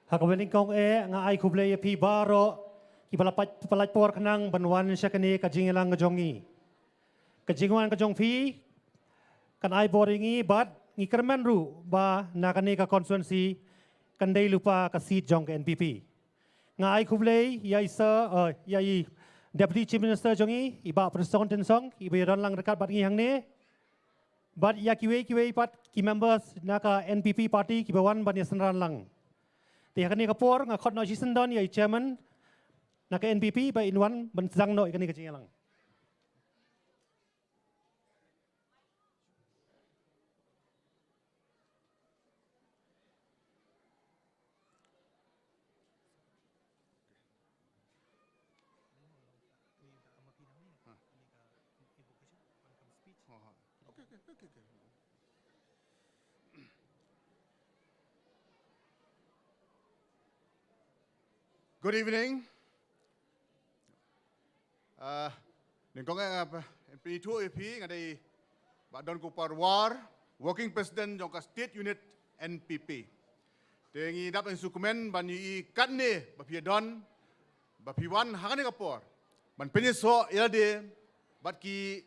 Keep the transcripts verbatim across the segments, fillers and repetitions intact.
Ha kaba nyngkong eh nga ai khublei ïa phi baroh kiba la pait, ba la pait por khnang ban wan sha kane ka jingïalang ka jong ngi. Ka jingwan ka jong phi kan ai bor ïa ngi bad ngi kyrmen ruh ba na kane ka constituency kan dei lypa ka seat jong ka N P P. Nga ai khublei ïa i Sir, eh, ïa i Deputy Chief Minister jong ngi, i Bah Prestone Tynsong, iba ïadon lang ryngkat bad ngi hangne. Bad ïa kiwei kiwei pat ki members na ka N P P party kiba wan ban ïasynran lang. Te ha kane ka por nga khot noh shisyndon ïa i chairman na ka N P P ba in wan ban sdang noh ïa kane ka jingïalang. Good evening. Ah, nyngkong eh nga pynithuh ïa phi, nga dei Bah Donkupar War, Working President jong ka State Unit N P P. Te ngi dap ngi sngewkmen ban ïohi katne ba phi don, ba phi wan ha kane ka por ban pynïasoh ïa lade bad ki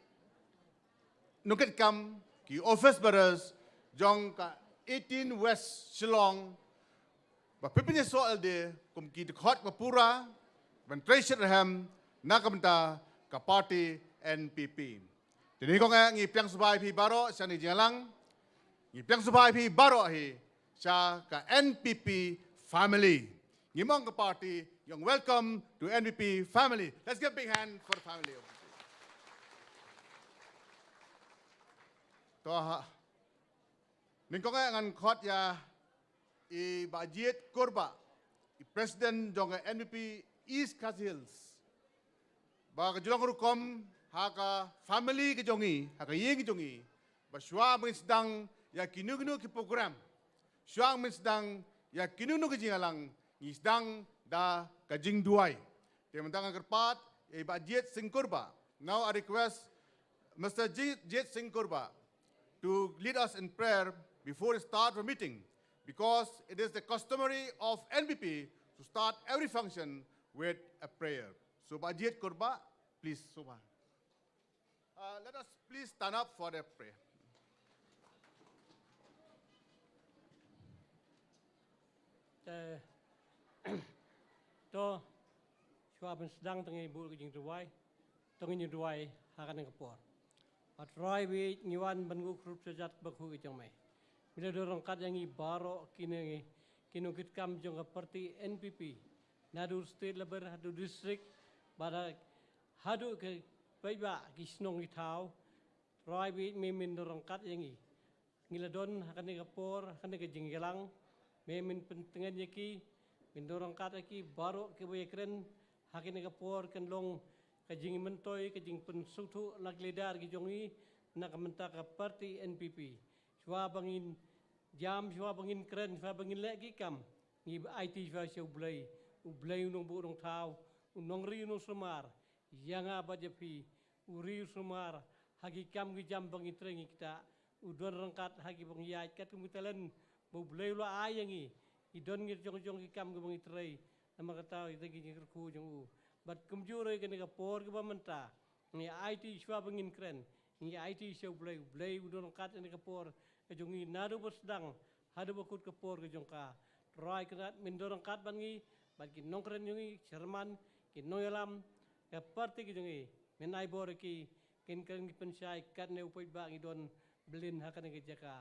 nongkitkam, ki office bearers jong ka eighteen West Shillong, ba phi pynïasoh ïa lade kum ki dkhot ba pura ban trei shitrhem na ka bynta ka party N P P. Te nyngkong eh ngi pdiang sngewbha ïa phi baroh sha kane ka jingïalang. Ngi pdiang sngewbha ïa phi baroh hi sha ka N P P family. Ngi mong ka party, you're welcome to N P P family. Let's give a big hand for the family. To ha. Nyngkong eh ngan khot ïa i Bah Jied Kurbah, i President jong ka N P P East Khasi Hills. Ba ka ju long rukom ha ka family ka jong ngi, ha ka ïing ka jong ngi, ba shuwa ba ngin sdang ïa kino kino ki program, shuwa ba ngin sdang ïa kino kino ki jingïalang, ngi sdang da ka jingduwai. Te mynta nga kyrpad ïa i Bah Jied Singh Kurbah. Now I request Mister Ji-, Jied Singh Kurbah to lead us in prayer before we start the meeting, because it is the customary of N P P to start every function with a prayer. So, Bah Jied Kurbah, please, sngewbha. Uh, let us please stand up for the prayer. Te, to, shuwa ban sdang, to ngin buh ka jingduwai, to ngin duwai ha kane ka por. Ba Trai, ngi wan ban nguk ruh sha ka jingbakhraw jong me. Me la don ryngkat ïa ngi baroh kine, ki nongkitkam jong ka party N P P. Naduh state level haduh district, bad haduh ki paidbah ki shnong ki thaw. Trai, me men don ryngkat ïa ngi. Ngi la don ha kane ka por, ha kane ka jingïalang, me men pyntngen ïa ki, men don ryngkat ïa ki baroh kiba ïakren ha kane ka por, kan long ka jingmyntoi, ka jingpynsngewthuh na ki leader ki jong ngi na ka bynta ka party N P P. Shuwa ba ngin jam, shuwa ba ngin kren, shuwa ba ngin leh ki kam, ngi aiti shuwa sha U Blei, U Blei u nongbuh nongthaw, u nongri u nongsumar, ïa nga bad ïa phi, u ri u sumar ha ki kam ki jam ba ngi trei ngi ktah, u don ryngkat ha ki ba ngi ïaid katkum ki talent ba U Blei u la ai ïa ngi, ngi don ngi jong jong ki kam ki ba ngi trei, namar kata ïa ki jingkyrkhu jong u. Bad kumjuh ruh kane ka por kaba mynta, ngi aiti shuwa ba ngin kren, ngi aiti sha U Blei, U Blei u don ryngkat ïa kane ka por ka jong ngi naduh ba sdang haduh ba kut ka por ka jong ka. Trai Kynrad men don ryngkat bad ngi, bad ki nongkren jong ngi, chairman, ki nongïalam ka party ka jong ngi, men ai bor ïa ki, kin kren ki pynshai katne u paidbah ngi don blin ha kane ka jaka.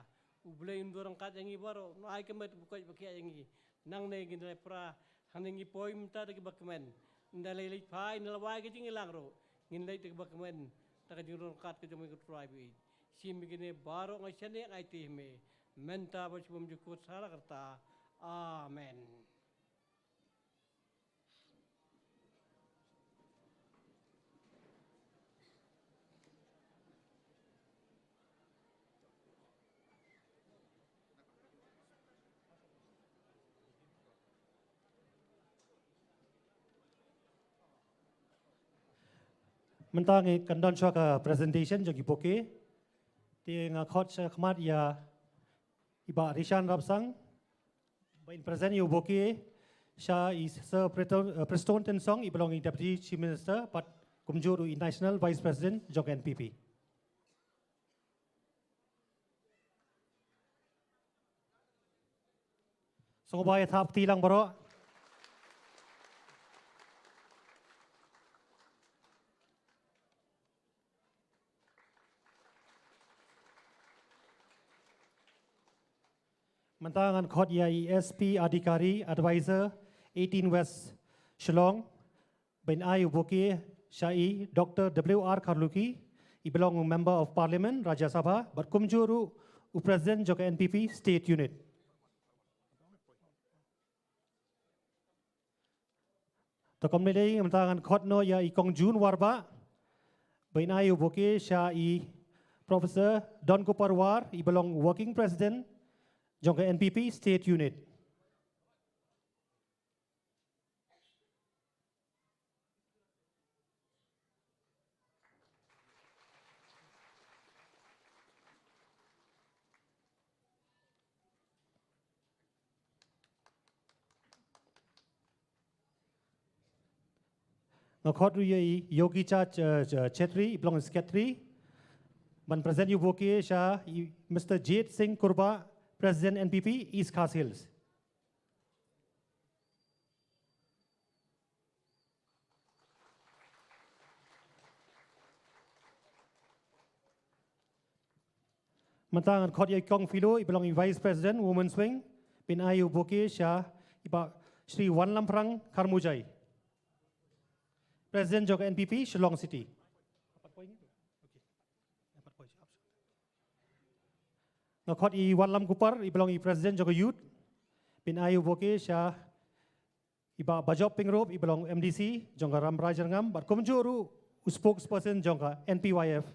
U Blei un don ryngkat ïa ngi baroh, un ai ka met ba koit ba khiah ïa ngi. Nangne ngin leit pra, hangne ngi poi mynta da kiba kmen. Ynda lei leit phai, ynda la wai ka jingïalang ruh, ngin leit da kiba kmen. Da ka jingrung kat ka jong me ko Trai ba ïeit. Shim ïa kine baroh nga shaniah nga aiti ha me. Mynta bad sha bymjukut sa la karta. Amen. Mynta ngi kan don shuwa ka presentation jong ki bouquet. Te nga khot sha khmat ïa i Bah Rishan Rapsang ba in present ïa u bouquet sha i Sir Preton-, eh, Prestone Tynsong, i ba long i Deputy Chief Minister, bad kumjuh ruh i National Vice President jong ka N P P. Sngewbha ïa thap kti lang baroh. Mynta ngan khot ïa i S P Adhikari, Advisor, eighteen West Shillong, ban ai u bouquet sha i Doctor W R Kharlukhi, i ba long u Member of Parliament, Rajya Sabha, bad kumjuh ruh u President jong ka N P P State Unit. To kumne dei, mynta ngan khot noh ïa i Kong June Warbah, ban ai u bouquet sha i Professor Don Kupar War, i ba long Working President jong ka N P P State Unit. Nga khot ruh ïa i Yogi Cha, eh, Ch-, Chetri, i ba long Secretary, ban present ïa u bouquet sha i Mister Jade Singh Kurbah, President N P P East Khasi Hills. Mynta ngan khot ïa i Kong Philo, i ba long i Vice President, Women's Wing, ban ai u bouquet sha i Bah Shri Wanlamphrang Kharmujai, President jong ka N P P Shillong City. Nga khot i Wanlam Kupar, i ba long i President jong ka Youth, ban ai u bouquet sha i Bah Bajop Pyngrope, i ba long M D C jong ka Rambrai Jyrngam, bad kumjuh ruh u spokesperson jong ka N P Y F.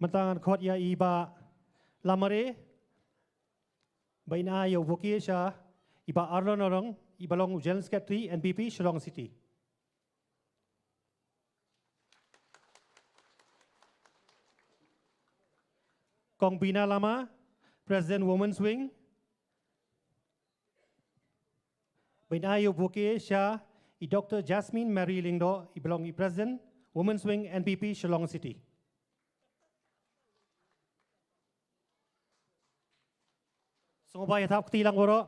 Mynta ngan khot ïa i Bah Lamare, ban ai ïa u bouquet sha i Bah Arlo Nonong, i ba long u General Secretary N P P Shillong City. Kong Bina Lama, President Women's Wing, ban ai ïa u bouquet sha i Doctor Jasmine Mary Lyngdoh, i ba long i President Women's Wing N P P Shillong City. Sngewbha ïa thap kti lang baroh.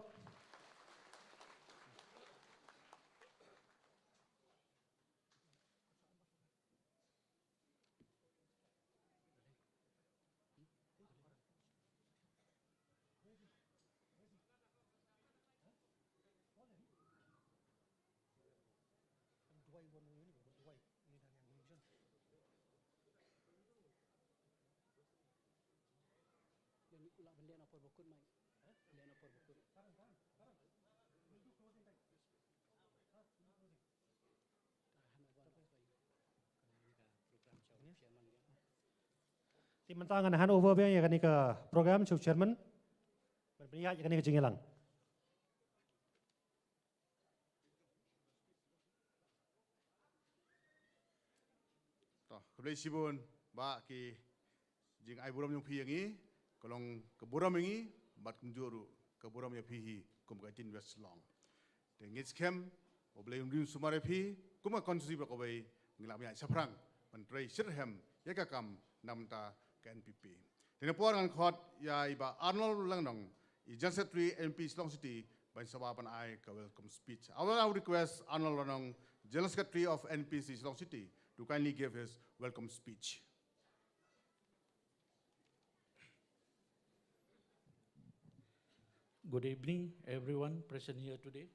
Te mynta ngan hand over biang ïa kane ka program sha u chairman ban pynïaid ïa kane ka jingïalang. To, khublei shibun, Bah, ki jingai burom jong phi ïa ngi ka long ka burom ïa ngi, bad kumjuh ruh ka burom ïa phi hi kum ka eighteen West Shillong. Te ngeit skhem U Blei un rim sumar ïa phi, kum ka constituency ba kawei ngi lah ban ïaid shaphrang ban trei shitrhem ïa ka kam na bynta ka N P P. Te na por ngan khot ïa i Bah Arnold Lyngdoh, i General Secretary N P Shillong City, ban sa ban ai ka welcome speech. I will now request Arnold Lyngdoh, General Secretary of N P C Shillong City, to kindly give his welcome speech. Good evening, everyone present here today.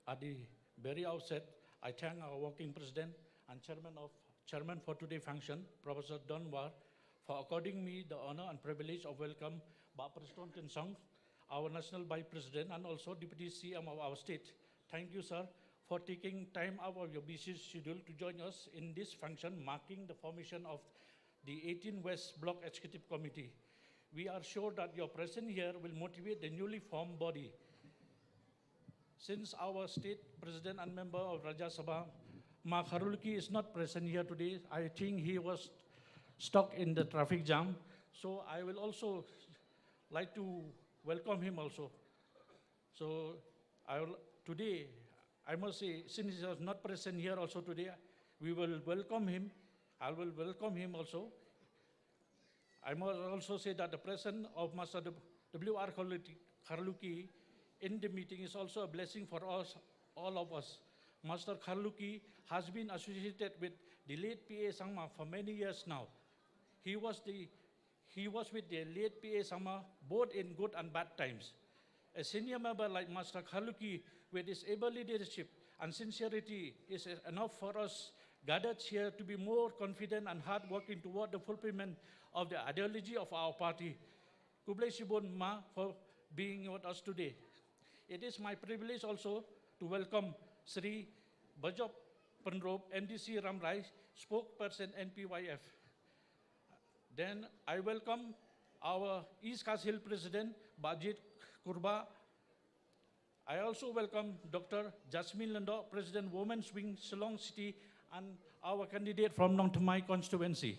At the very outset, I thank our working president and chairman of, chairman for today function, Professor Don War, for according me the honor and privilege of welcome Bah Prestone Tynsong, our national vice president and also deputy C M of our state. Thank you, sir, for taking time out of your busy schedule to join us in this function marking the formation of the eighteen West Block Executive Committee. We are sure that your presence here will motivate the newly formed body Since our state president and member of Rajya Sabha, Ma Kharlukhi, is not present here today, I think he was stuck in the traffic jam. So I will also like to welcome him also. So I will, today, I must say, since he was not present here also today, we will welcome him. I will welcome him also. I must also say that the presence of Master W R Kharlukhi in the meeting is also a blessing for us, all of us. Master Kharlukhi has been associated with the late P A Sangma for many years now. He was the he was with the late P A Sangma both in good and bad times. A senior member like Master Kharlukhi, with his able leadership and sincerity, is enough for us gathered here to be more confident and hardworking toward the fulfillment of the ideology of our party. Khublei shibun, Ma, for being with us today. It is my privilege also to welcome Shri Bajop Pyngrope, M D C Rambrai, spokesperson N P Y F. Then I welcome our East Khasi Hills President, Bah Jit Kurbah. I also welcome Doctor Jasmine Lyngdoh, President, Women's Wing, Shillong City, and our candidate from Nongthymmai constituency.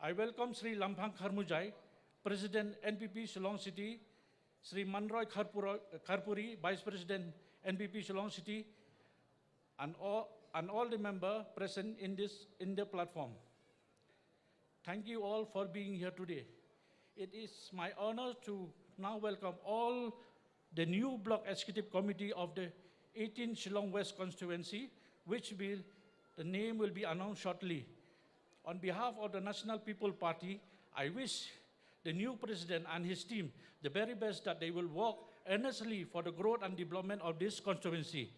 I welcome Shri Lamphang Kharmujai, President, N P P, Shillong City, Shri Manroy Kharpuro-, Kharpuri, Vice President, N P P, Shillong City, and all, and all the member present in this, in the platform. Thank you all for being here today. It is my honor to now welcome all the new Block Executive Committee of the eighteen Shillong West Constituency, which will, the name will be announced shortly. On behalf of the National People Party, I wish the new president and his team the very best, that they will work earnestly for the growth and development of this constituency.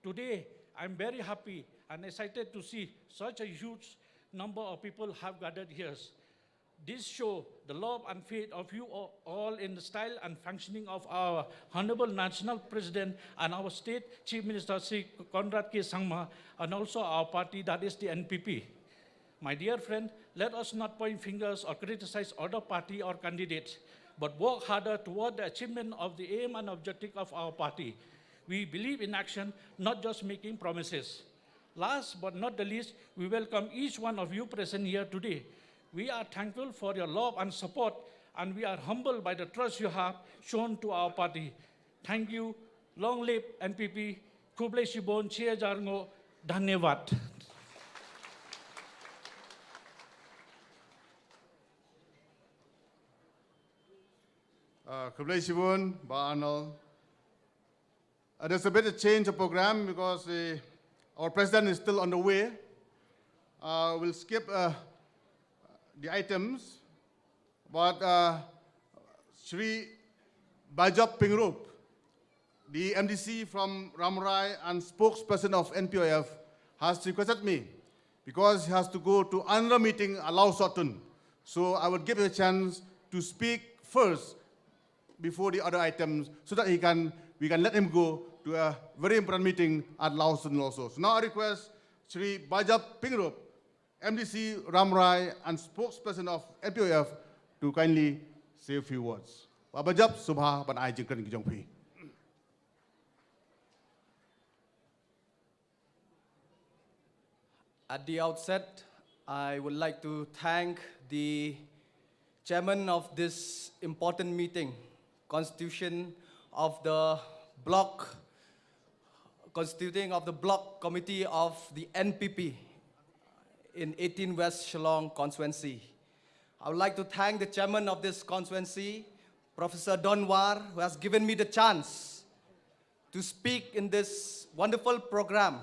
Today, I'm very happy and excited to see such a huge number of people have gathered here. This show the love and faith of you all in the style and functioning of our Honorable National President and our State Chief Minister, Shri Conrad K Sangma, and also our party, that is the N P P. My dear friend, let us not point fingers or criticize other party or candidates, but work harder toward the achievement of the aim and objective of our party. We believe in action, not just making promises. Last but not the least, we welcome each one of you present here today. We are thankful for your love and support, and we are humbled by the trust you have shown to our party. Thank you. Long live N P P. Khublei shibun, shi hajar nguh. Dhanyavad. Uh, khublei shibun, Bah Arnold. Uh, there's a bit of change of program because the, our president is still on the way. Uh, we'll skip uh, the items, but uh, Shri Bajop Pyngrope, the M D C from Rambrai and spokesperson of N P Y F, has requested me, because he has to go to another meeting at Lawsohtun. So I will give him a chance to speak first before the other items, so that he can, we can let him go to a very important meeting at Lawsohtun also. So now I request Shri Bajop Pyngrope, M D C Rambrai and spokesperson of N P Y F, to kindly say a few words. Bah Bajop, sngewbha ban ai jingkren ki jong phi. At the outset, I would like to thank the chairman of this important meeting, constitution of the block, constituting of the block committee of the N P P in eighteen West Shillong constituency. I would like to thank the chairman of this constituency, Professor Don War, who has given me the chance to speak in this wonderful program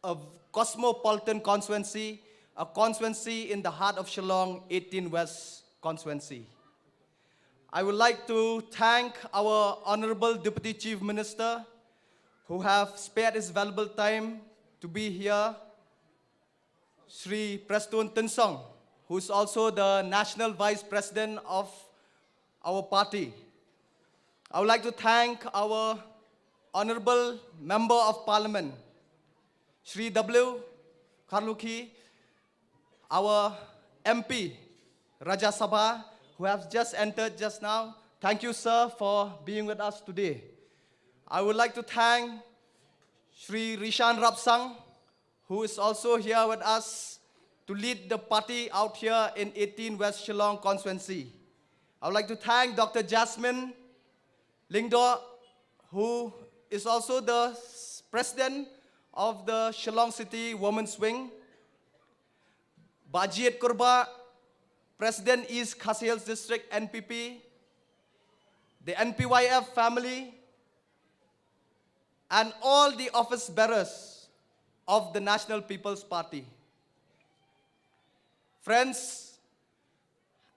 of Cosmopolitan Constituency, a constituency in the heart of Shillong, eighteen West Constituency. I would like to thank our Honorable Deputy Chief Minister, who have spared his valuable time to be here, Shri Prestone Tynsong, who is also the National Vice President of our party. I would like to thank our Honorable Member of Parliament, Shri W Kharlukhi, our M P, Rajya Sabha, who has just entered just now. Thank you, sir, for being with us today. I would like to thank Shri Rishan Rapsang, who is also here with us to lead the party out here in eighteen West Shillong constituency. I would like to thank Doctor Jasmine Lyngdoh, who is also the s-, president of the Shillong City Women's Wing, Bah Jied Kurbah, President East Khasi Hills District N P P, the N P Y F family, and all the office bearers of the National People's Party. Friends,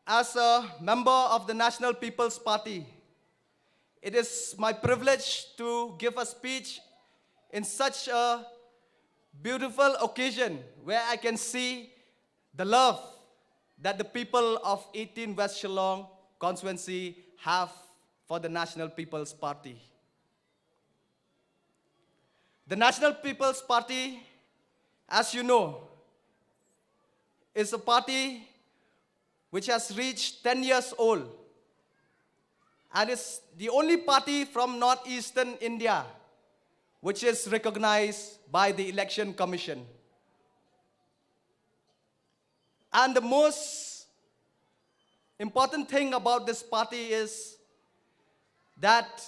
as a member of the National People's Party, it is my privilege to give a speech in such a beautiful occasion where I can see the love that the people of eighteen West Shillong constituency have for the National People's Party. The National People's Party, as you know, is a party which has reached ten years old and is the only party from northeastern India which is recognized by the Election Commission. And the most important thing about this party is that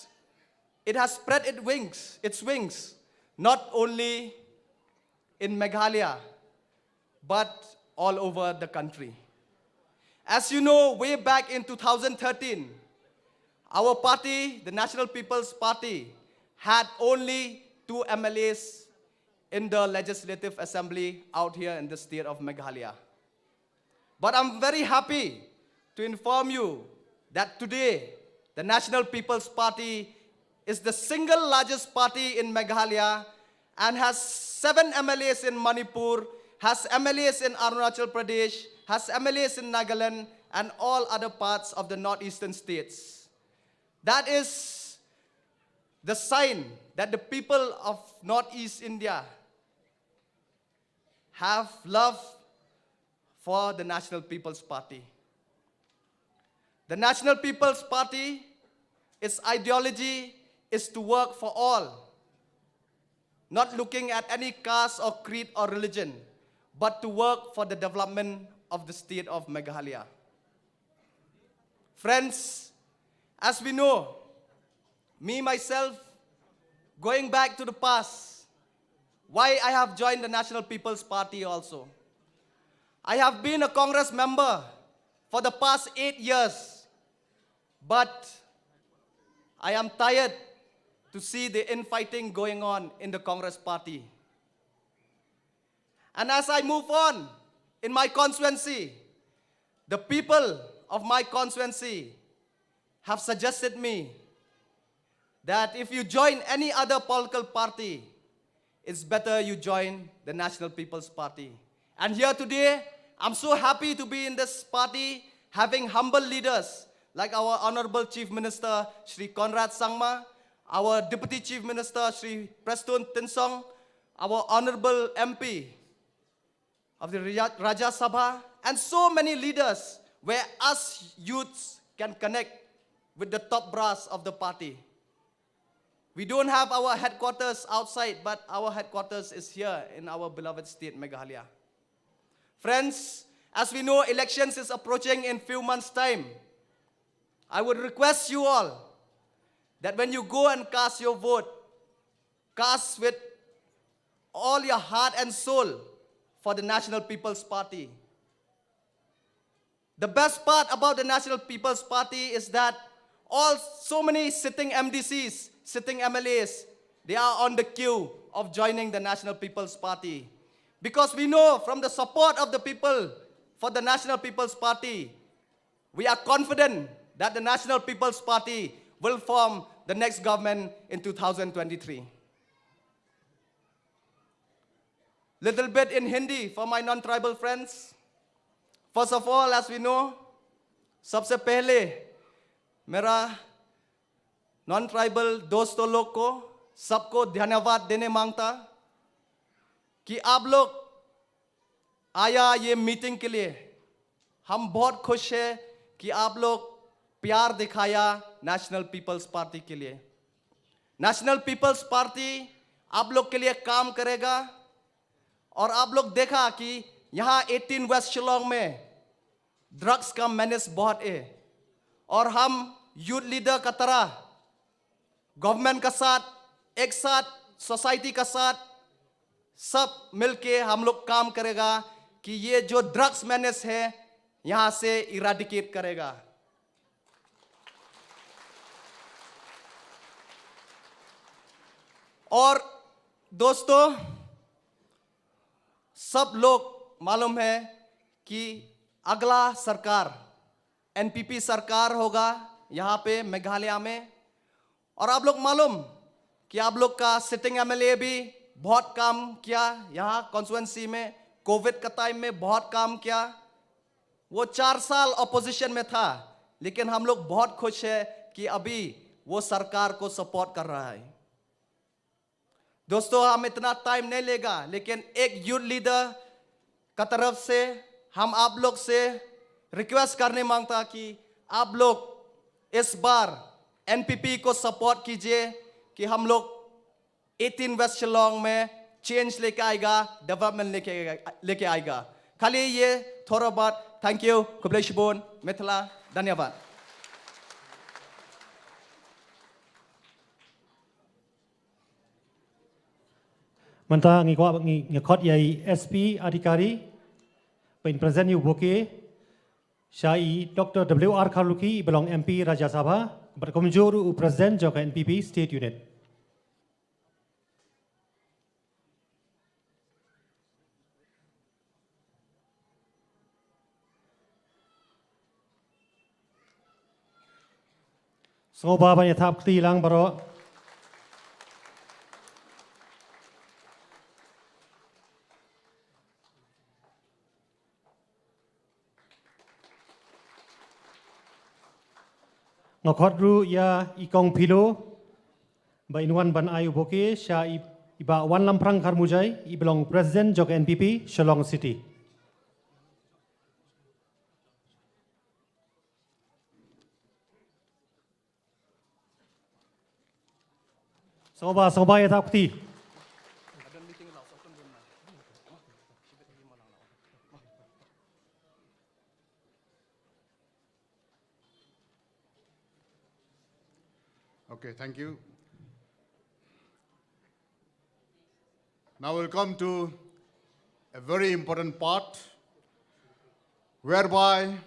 it has spread its wings, its wings, not only in Meghalaya, but all over the country. As you know, way back in two thousand thirteen, our party, the National People's Party, had only two M L As in the Legislative Assembly out here in the state of Meghalaya. But I'm very happy to inform you that today the National People's Party is the single largest party in Meghalaya and has seven M L As in Manipur, has M L As in Arunachal Pradesh, has M L As in Nagaland, and all other parts of the northeastern states. That is the sign that the people of Northeast India have love for the National People's Party. The National People's Party, its ideology is to work for all, not looking at any caste or creed or religion, but to work for the development of the state of Meghalaya. Friends, as we know, me myself, going back to the past, why I have joined the National People's Party also. I have been a Congress member for the past eight years, but I am tired to see the infighting going on in the Congress Party. And as I move on in my constituency, the people of my constituency have suggested me that if you join any other political party, it's better you join the National People's Party. And here today, I'm so happy to be in this party, having humble leaders like our Honorable Chief Minister Shri Conrad Sangma, our Deputy Chief Minister Shri Prestone Tynsong, our Honorable M P of the Raja-, Rajya Sabha, and so many leaders where us youths can connect with the top brass of the party. We don't have our headquarters outside, but our headquarters is here in our beloved state, Meghalaya. Friends, as we know, elections is approaching in few months' time. I would request you all that when you go and cast your vote, cast with all your heart and soul for the National People's Party. The best part about the National People's Party is that all, so many sitting M D Cs, sitting M L As, they are on the queue of joining the National People's Party. Because we know from the support of the people for the National People's Party, we are confident that the National People's Party will form the next government in two thousand twenty-three. Little bit in Hindi for my non-tribal friends. First of all, as we know, सबसे पहले मेरा non tribal दोस्तों लोग को, सबको धन्यवाद देने मांगता कि आप लोग आया ये मीटिंग के लिए। हम बहुत खुश है कि आप लोग प्यार दिखाया नेशनल पीपल्स पार्टी के लिए। नेशनल पीपल्स पार्टी आप लोग के लिए काम करेगा। और आप लोग देखा कि यहाँ एटीन वेस्ट शिलोंग में ड्रग्स का मेनेस बहुत है, और हम यूथ लीडर का तरह गवर्नमेंट का साथ, एक साथ, सोसाइटी का साथ, सब मिलके हम लोग काम करेगा कि ये जो ड्रग्स मेनेस है, यहाँ से इराडिकेट करेगा। और दोस्तों, सब लोग मालूम है कि अगला सरकार एनपीपी सरकार होगा यहाँ पे मेघालय में। और आप लोग मालूम कि आप लोग का सिटिंग एमएलए भी बहुत काम किया यहाँ कॉन्स्टिट्यूएंसी में, कोविड का टाइम में बहुत काम किया। वो चार साल अपोजिशन में था, लेकिन हम लोग बहुत खुश है कि अभी वो सरकार को सपोर्ट कर रहा है। दोस्तों, हम इतना टाइम नहीं लेगा, लेकिन एक यूथ लीडर का तरफ से हम आप लोग से रिक्वेस्ट करने मांगता कि आप लोग इस बार एनपीपी को सपोर्ट कीजिए कि हम लोग एटीन वेस्ट शिलोंग में चेंज लेके आएगा, डेवलपमेंट लेके लेके आएगा। खाली ये थोड़ा बहुत। Thank you. Khublei shibun, Mithila. धन्यवाद। Mynta ngi kwah ngi ngi khot ïa i S P Adhikari ban present ïa u bouquet sha i Doctor W R Kharlukhi, i ba long M P Rajya Sabha bad kumjuh ruh u President jong ka N P P State Unit. Sngewbha ban ïa thap kti lang baroh. Nga khot ruh ïa i Kong Philo ba in wan ban ai u bouquet sha i, i Bah Wanlamphrang Kharmujai, i ba long President jong ka N P P Shillong City. Sngewbha, sngewbha ïa thap kti. Okay, thank you. Now we'll come to a very important part whereby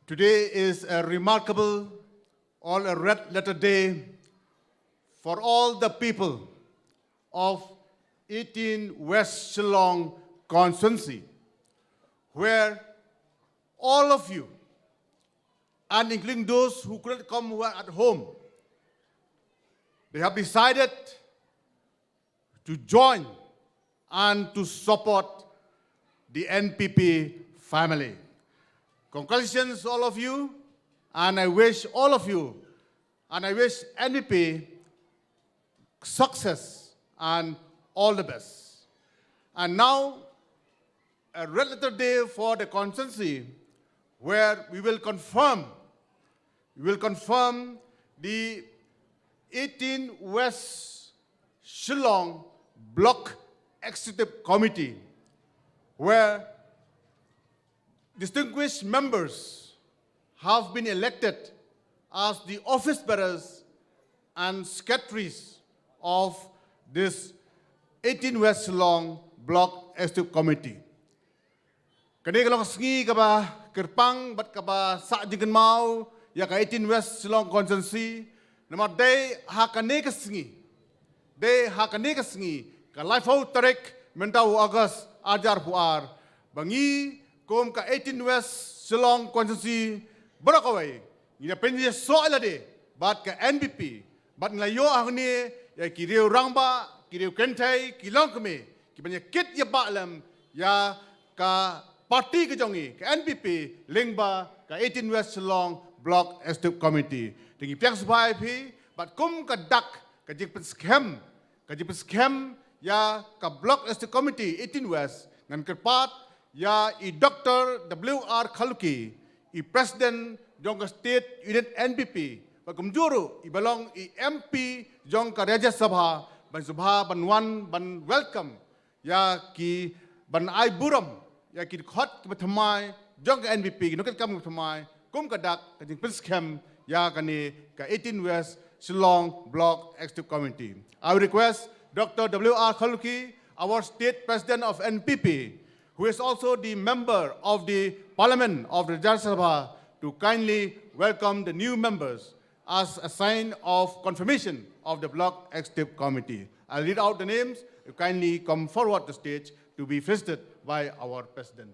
today is a remarkable or a red letter day for all the people of eighteen West Shillong constituency, where all of you, and including those who couldn't come, who are at home, they have decided to join and to support the N P P family. Congratulations, all of you, and I wish all of you, and I wish N P P success and all the best. And now, a red letter day for the constituency where we will confirm, we will confirm the eighteen West Shillong Block Executive Committee, where distinguished members have been elected as the office bearers and secretaries of this eighteen West Shillong Block Executive Committee. Kane ka long ka sngi kaba kyrpang bad kaba sah jingkynmaw ïa ka eighteen West Shillong Constituency, namar dei ha kane ka sngi, dei ha kane ka sngi, ka laiphew tarik mynta u August arhajar arphew ar, ba ngi kum ka eighteen West Shillong Constituency baroh kawei ngi da pynïasoh ïa lade bad ka N P P, bad ngi la ïoh hangne ïa ki riew rangbah, ki riew kynthei, ki longkmie, ki ban ïa kit ïa bah lem ïa ka party ka jong ngi, ka N P P, lyngba ka eighteen West Shillong Block Executive Committee. Te ngi pdiang sngewbha ïa phi, bad kum ka dak ka jingpynskhem, ka jingpynskhem ïa ka Block Executive Committee eighteen West, ngan kyrpad ïa i Doctor W R Kharlukhi, i President jong ka State Unit N P P, Bad kumjuh ruh i ba long i M P jong ka Rajya Sabha ban sngewbha ban wan ban welcome ïa ki, ban ai burom ïa ki dkhot kiba thymmai jong ka N P P, ki nongkitkam kiba thymmai, kum ka dak ka jingpynskhem ïa kane ka eighteen West Shillong Block Executive Committee. I will request Doctor W R Kharlukhi, our State President of N P P, who is also the member of the Parliament of the Rajya Sabha, to kindly welcome the new members as a sign of confirmation of the Block Executive Committee. I'll read out the names. You kindly come forward the stage to be felicitated by our President.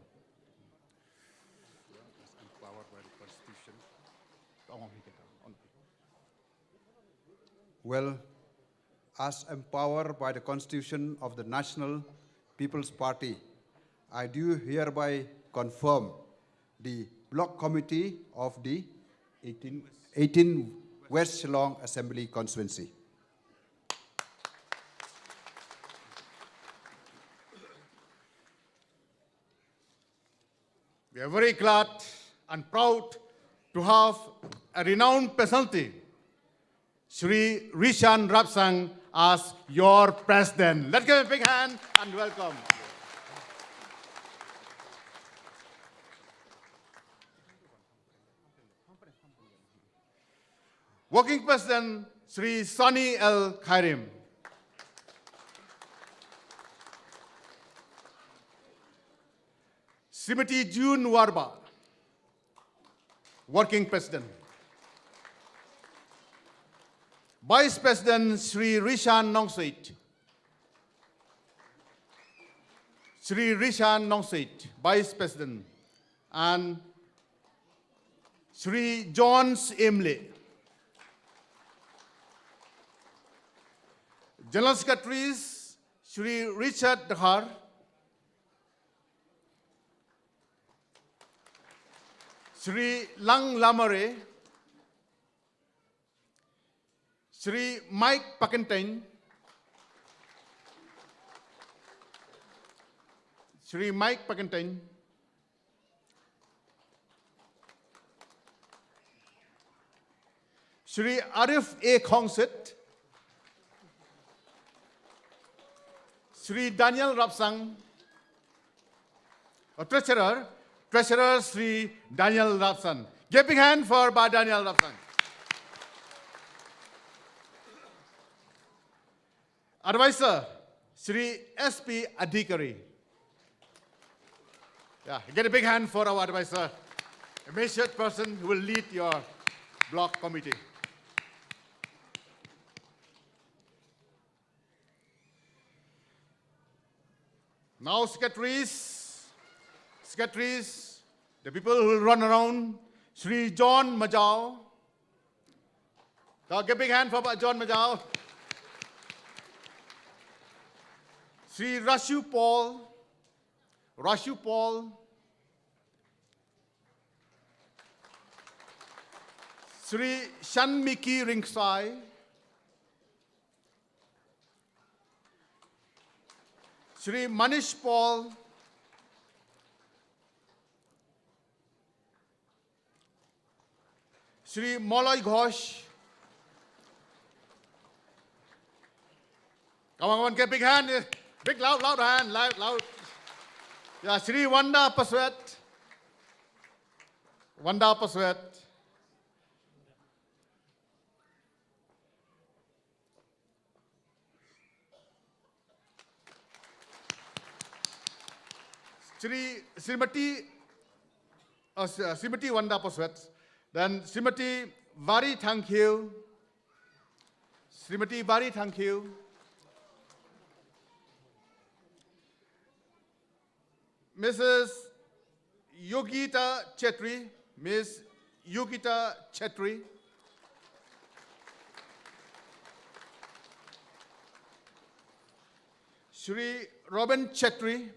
Well, as empowered by the Constitution of the National People's Party, I do hereby confirm the Block Committee of the eighteen, eighteen West Shillong Assembly Constituency. We are very glad and proud to have a renowned personality, Shri Rishan Rapsang, as your president. Let's give a big hand and welcome. Working President, Shri Sani L Khairim. Srimati June Warba, Working President. Vice President, Shri Rishan Nongsuit. Shri Rishan Nongsuit, Vice President, and Shri John Emley. General Secretaries, Shri Richard Dkhar, Shri Lang Lamare, Shri Mike Pakenteng, Shri Mike Pakenteng, Shri Arif A Khongsit, Shri Daniel Rapsang, a treasurer, Treasurer Shri Daniel Rapsang. Give big hand for Bah Daniel Rapsang. Advisor, Shri S P Adhikari. Yeah, get a big hand for our advisor, a matured person who will lead your block committee. Now, secretaries, secretaries, the people who will run around, Shri John Majau. Now, give a big hand for John Majau. Shri Rashu Paul, Rashu Paul. Shri Shanmiki Ringsai. Shri Manish Paul, Shri Moloi Ghosh. Come on, come on, get big hand, eh, big loud, loud hand, loud, loud. Yeah, Shri Wanda Paswet. Wanda Paswet. Shri, Srimati, uh, Sri-, uh, Srimati Wanda Paswet, then Srimati Vari Thangkhiew, Srimati Vari Thangkhiew, Missus Yogita Chetri, Miss Yogita Chetri, Shri Robin Chetri,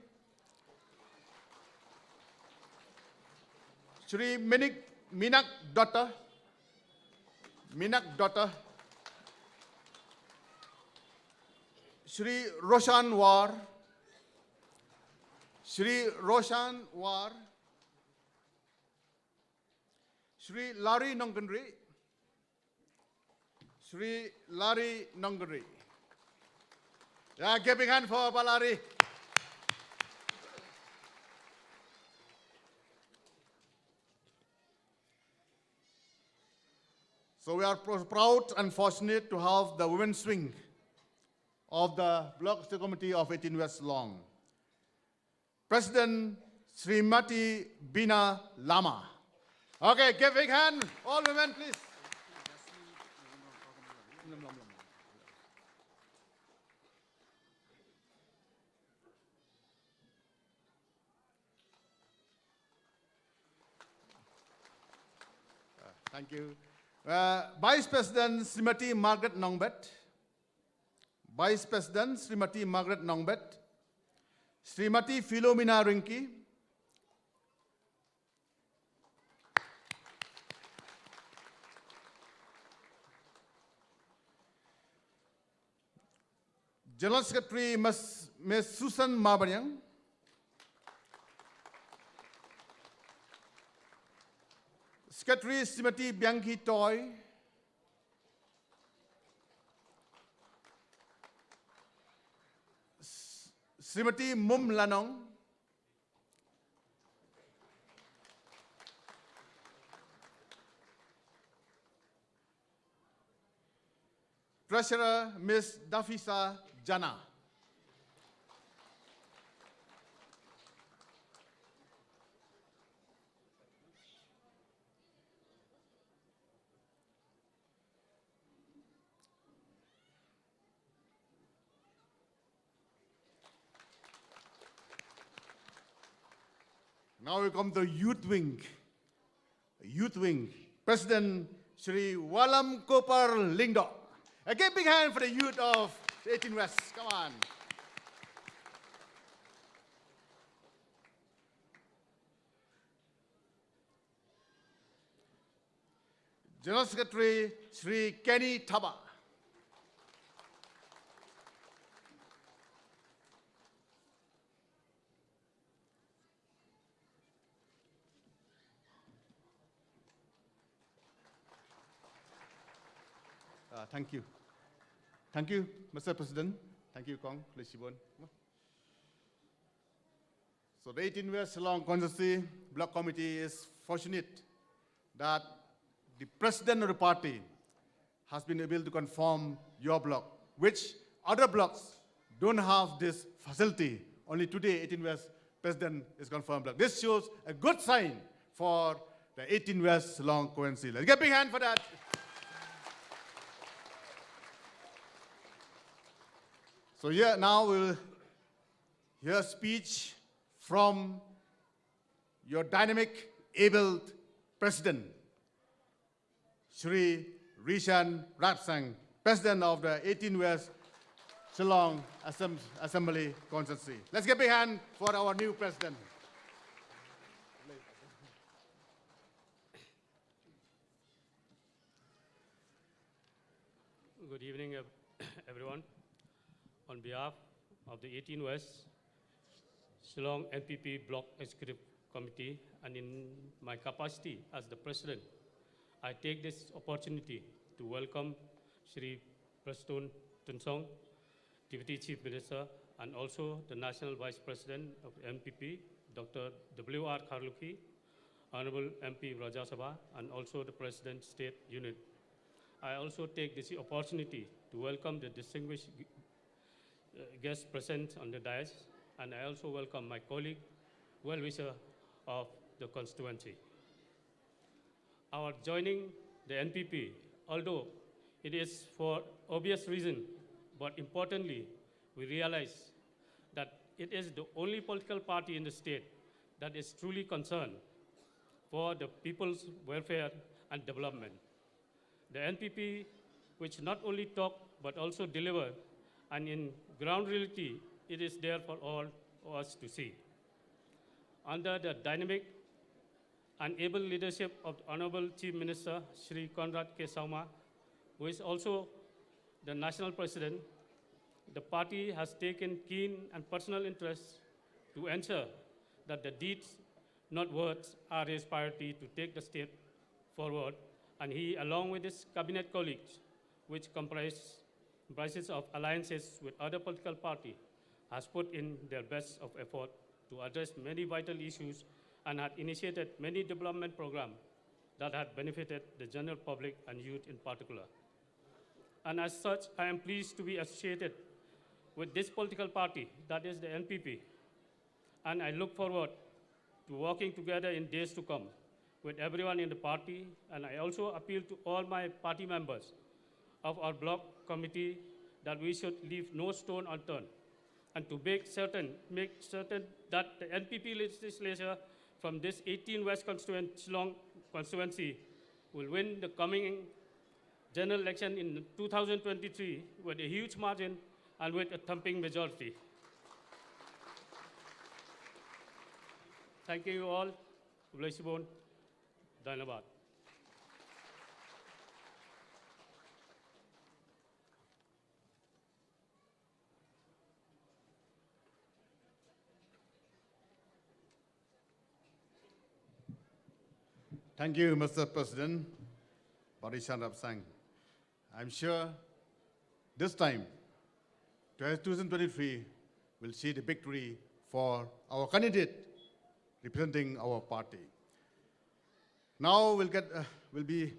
Shri Minik, Minak Dutta, Minak Dutta, Shri Roshan War, Shri Roshan War, Shri Larry Nongkynrih, Sri Larry Nongri. Yeah, give big hand for Bah Larry. So we are pro- proud and fortunate to have the women's wing of the Block Executive Committee of eighteen West Shillong. President Srimati Bina Lama. Okay, give big hand, all women, please. Uh, thank you. Uh, Vice President Srimati Margaret Nongbet. Vice President Srimati Margaret Nongbet. Srimati Philomena Ringki. General Secretary Miss, Miss Susan Marbaniang. Secretary Srimati Bianchi Toy. S- Srimati Mum Lanong. Treasurer Miss Dafisa Jana. Now we come to youth wing. Youth wing. President Shri Walam Kopar Lyngdoh. A great big hand for the youth of the eighteen West. Come on. General Secretary Shri Kenny Thabah. Uh, thank you. Thank you, Mister President. Thank you, Kong Leshibun. So the eighteen West Shillong Constituency Block Committee is fortunate that the president of the party has been able to confirm your block, which other blocks don't have this facility. Only today, eighteen West president is confirmed block. This shows a good sign for the eighteen West Shillong Constituency. Let's get a big hand for that. So here now we'll hear a speech from your dynamic, able president, Shri Rishan Rapsang, President of the eighteen West Shillong Assem- Assembly Constituency. Let's give a big hand for our new president. Good evening, ev- everyone. On behalf of the eighteen West Shillong N P P Block Executive Committee, and in my capacity as the President, I take this opportunity to welcome Shri Prestone Tynsong, Deputy Chief Minister, and also the National Vice President of N P P, Doctor W R Kharlukhi, Honorable M P of Rajya Sabha, and also the President State Unit. I also take this opportunity to welcome the distinguished gu- uh, guests present on the dais, and I also welcome my colleague, well-wisher of the constituency. Our joining the N P P, although it is for obvious reason, but importantly, we realize that it is the only political party in the state that is truly concerned for the people's welfare and development. The N P P, which not only talk but also deliver, and in ground reality, it is there for all of us to see. Under the dynamic and able leadership of the Honorable Chief Minister Shri Conrad K Sangma, who is also the National President, the party has taken keen and personal interest to ensure that the deeds, not words, are his priority to take the state forward, and he, along with his cabinet colleagues, which comprise, comprises of alliances with other political party, has put in their best of effort to address many vital issues and had initiated many development programs that had benefited the general public and youth in particular. And as such, I am pleased to be associated with this political party, that is the N P P, and I look forward to working together in days to come with everyone in the party, and I also appeal to all my party members of our block committee that we should leave no stone unturned and to make certain, make certain that the N P P legislature from this eighteen West constituen-, Shillong constituency will win the coming general election in two thousand twenty-three with a huge margin and with a thumping majority. Thank you all. Khublei shibun. Dhanyabad. Thank you, Mister President, Parishan Rapsang. I'm sure this time, twenty twenty-three will see the victory for our candidate representing our party. Now we'll get, uh, we'll be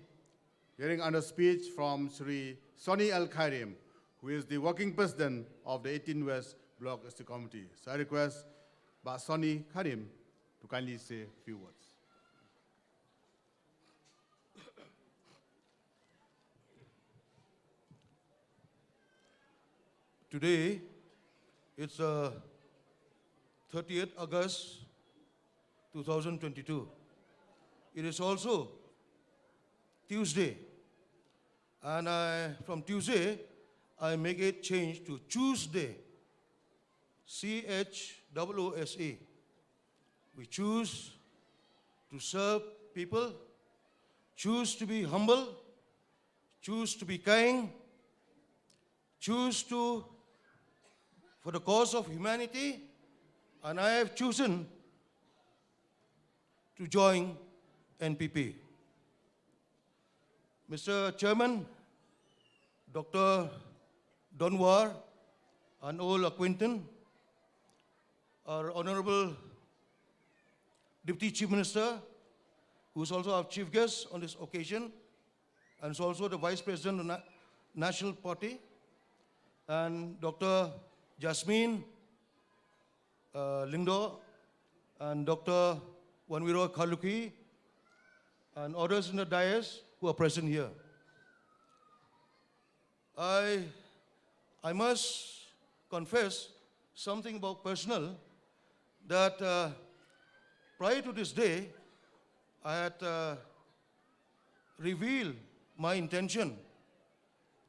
hearing another speech from Shri Sonny L Khairim, who is the working president of the eighteen West Block Executive Committee. So I request Bah Sonny Khairim to kindly say a few words. Today, it's uh, thirtieth August two thousand twenty-two. It is also Tuesday. And I, from Tuesday, I make it change to Tuesday. C H O O S E. We choose to serve people, choose to be humble, choose to be kind, choose to, for the cause of humanity, and I have chosen to join N P P. Mister Chairman, Doctor Donwar, an old acquaintance, our Honorable Deputy Chief Minister, who is also our chief guest on this occasion, and is also the Vice President of Na-, National Party, and Doctor Jasmine, uh, Lyngdoh, and Doctor Wanwiroy Kharlukhi, and others in the dais who are present here. I, I must confess something about personal, that, uh, prior to this day, I had, uh, revealed my intention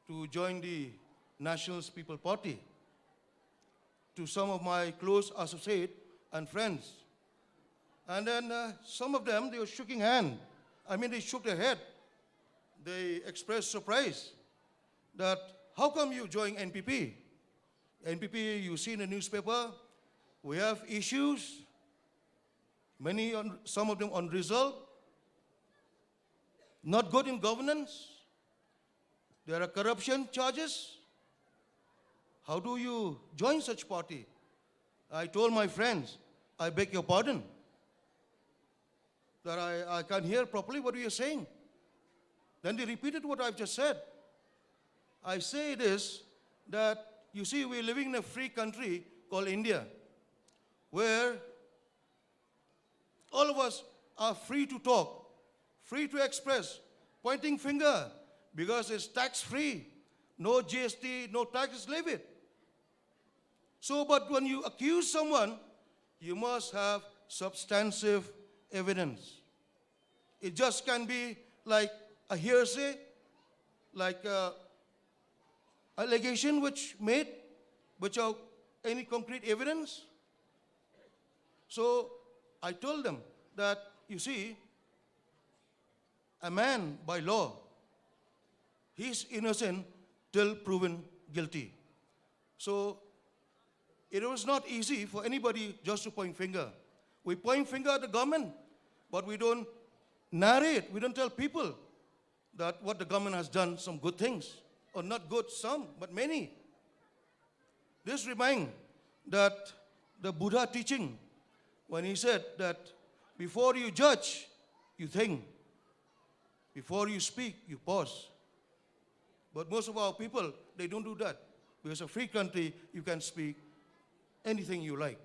to join the National People Party to some of my close associate and friends. And then, uh, some of them, they were shaking hand. I mean, they shook their head. They expressed surprise that, "How come you join N P P? N P P, you see in the newspaper, we have issues, many on, some of them unresolved, not good in governance. There are corruption charges. How do you join such party?" I told my friends, "I beg your pardon, that I, I can't hear properly what you're saying." Then they repeated what I've just said. I say this, that, you see, we're living in a free country called India, where all of us are free to talk, free to express, pointing finger, because it's tax free, no G S T, no tax, leave it. So, but when you accuse someone, you must have substantive evidence. It just can be like a hearsay, like a allegation which made without any concrete evidence. So I told them that, you see, a man by law, he's innocent till proven guilty. So it was not easy for anybody just to point finger. We point finger at the government, but we don't narrate, we don't tell people that what the government has done, some good things. or not good, some, but many. This remind that the Buddha teaching, when he said that before you judge, you think. Before you speak, you pause. But most of our people, they don't do that. Because a free country, you can speak anything you like.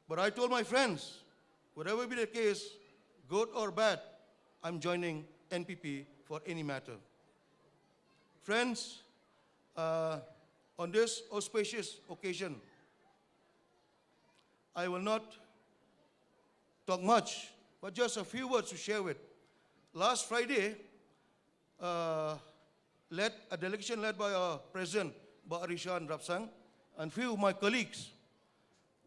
But I told my friends, whatever be the case, good or bad, I'm joining N P P for any matter. Friends, uh, on this auspicious occasion, I will not talk much, but just a few words to share with. Last Friday, uh, led a delegation led by our president, Bah Arishan Rapsang, and few of my colleagues.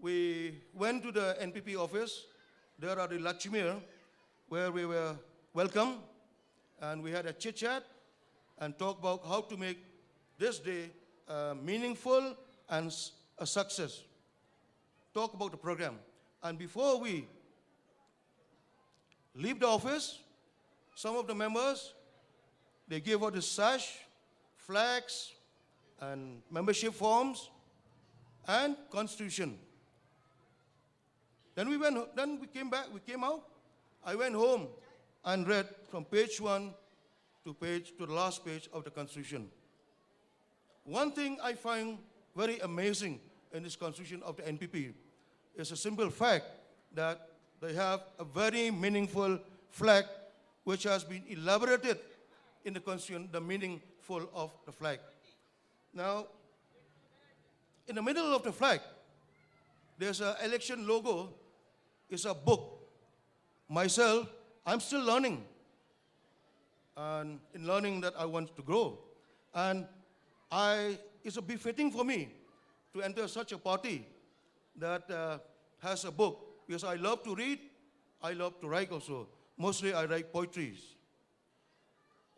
We went to the N P P office, there at the Lachmere, where we were welcome, and we had a chit chat and talk about how to make this day uh, meaningful and s- a success. Talk about the program. And before we leave the office, some of the members, they gave out the sash, flags, and membership forms, and constitution. Then we went, then we came back, we came out. I went home and read from page one to page, to the last page of the constitution. One thing I find very amazing in this constitution of the N P P is a simple fact that they have a very meaningful flag which has been elaborated in the constitution, the meaningful of the flag. Now, in the middle of the flag, there's an election logo, it's a book. Myself, I'm still learning. And in learning that, I want to grow. And I, it's a befitting for me to enter such a party that uh, has a book. Because I love to read, I love to write also. Mostly I write poetries.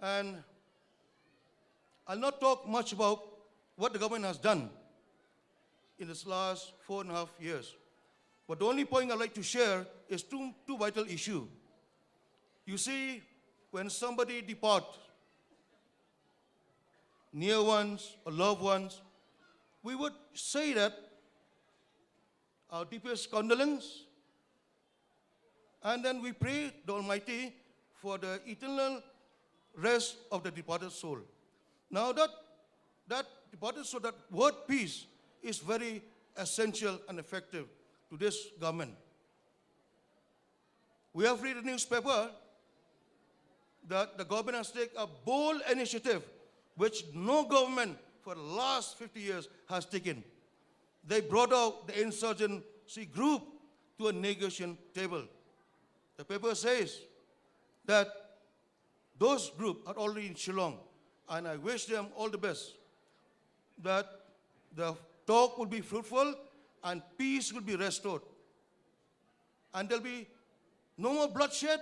And I'll not talk much about what the government has done in this last four and a half years. But the only point I'd like to share is two, two vital issues. You see, when somebody depart, near ones or loved ones, we would say that our deepest condolence, and then we pray the Almighty for the eternal rest of the departed soul. Now that, that departed soul, that word peace is very essential and effective to this government. We have read the newspaper that the government has taken a bold initiative which no government for the last fifty years has taken. They brought out the insurgency group to a negotiation table. The paper says that those groups are already in Shillong, and I wish them all the best, that the talk will be fruitful and peace will be restored. And there'll be no more bloodshed,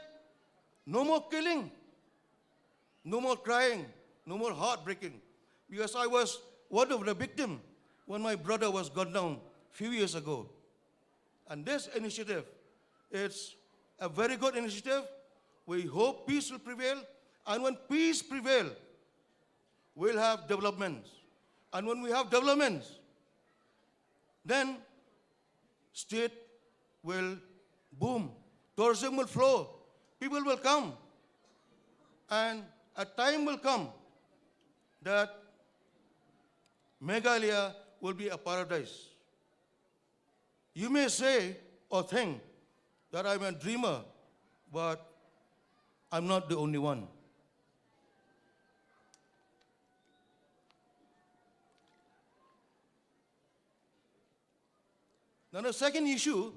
no more killing, no more crying, no more heartbreaking. Because I was one of the victims when my brother was gunned down a few years ago. And this initiative, it's a very good initiative. We hope peace will prevail. And when peace prevails, we'll have developments. And when we have developments, then state will boom, tourism will flow, people will come, and a time will come that Meghalaya will be a paradise. You may say or think that I'm a dreamer, but I'm not the only one. Now, the second issue,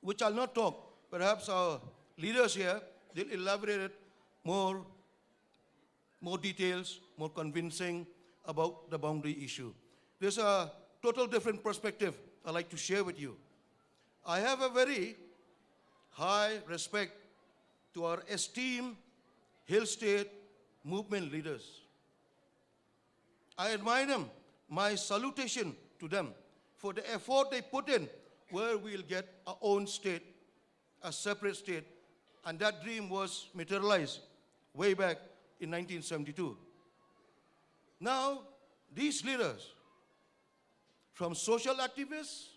which I'll not talk, perhaps our leaders here, they'll elaborate it more, more details, more convincing about the boundary issue. There's a total different perspective I'd like to share with you. I have a very high respect to our esteemed Hill State movement leaders. I admire them. My salutation to them for the effort they put in, where we'll get our own state, a separate state. And that dream was materialized way back in nineteen seventy-two. Now, these leaders, from social activists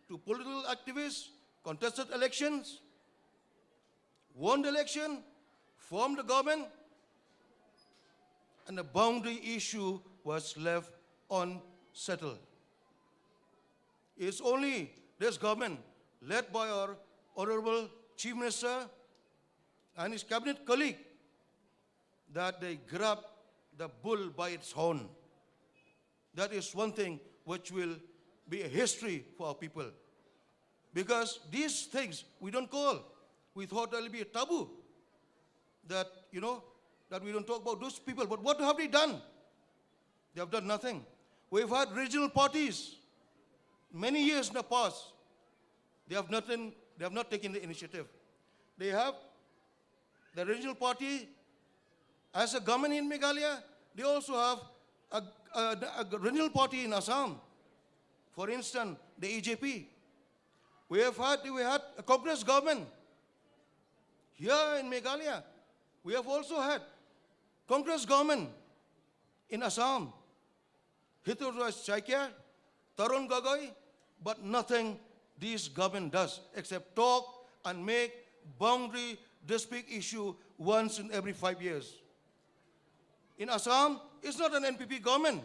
to political activists, contested elections, won the election, formed the government, and the boundary issue was left unsettled. It's only this government, led by our Honorable Chief Minister and his cabinet colleague, that they grab the bull by its horn. That is one thing which will be a history for our people. Because these things we don't call. We thought that will be a taboo. That, you know, that we don't talk about those people. But what have they done? They have done nothing. We've had regional parties many years in the past. They have nothing, they have not taken the initiative. They have the regional party as a government in Meghalaya, they also have a, a, a regional party in Assam. For instance, the E J P. We have had, we had a Congress government here in Meghalaya. We have also had Congress government in Assam. Hritot Raj Saikia, Tarun Gogoi, but nothing this government does except talk and make boundary dispute issue once in every five years. In Assam, it's not an N P P government.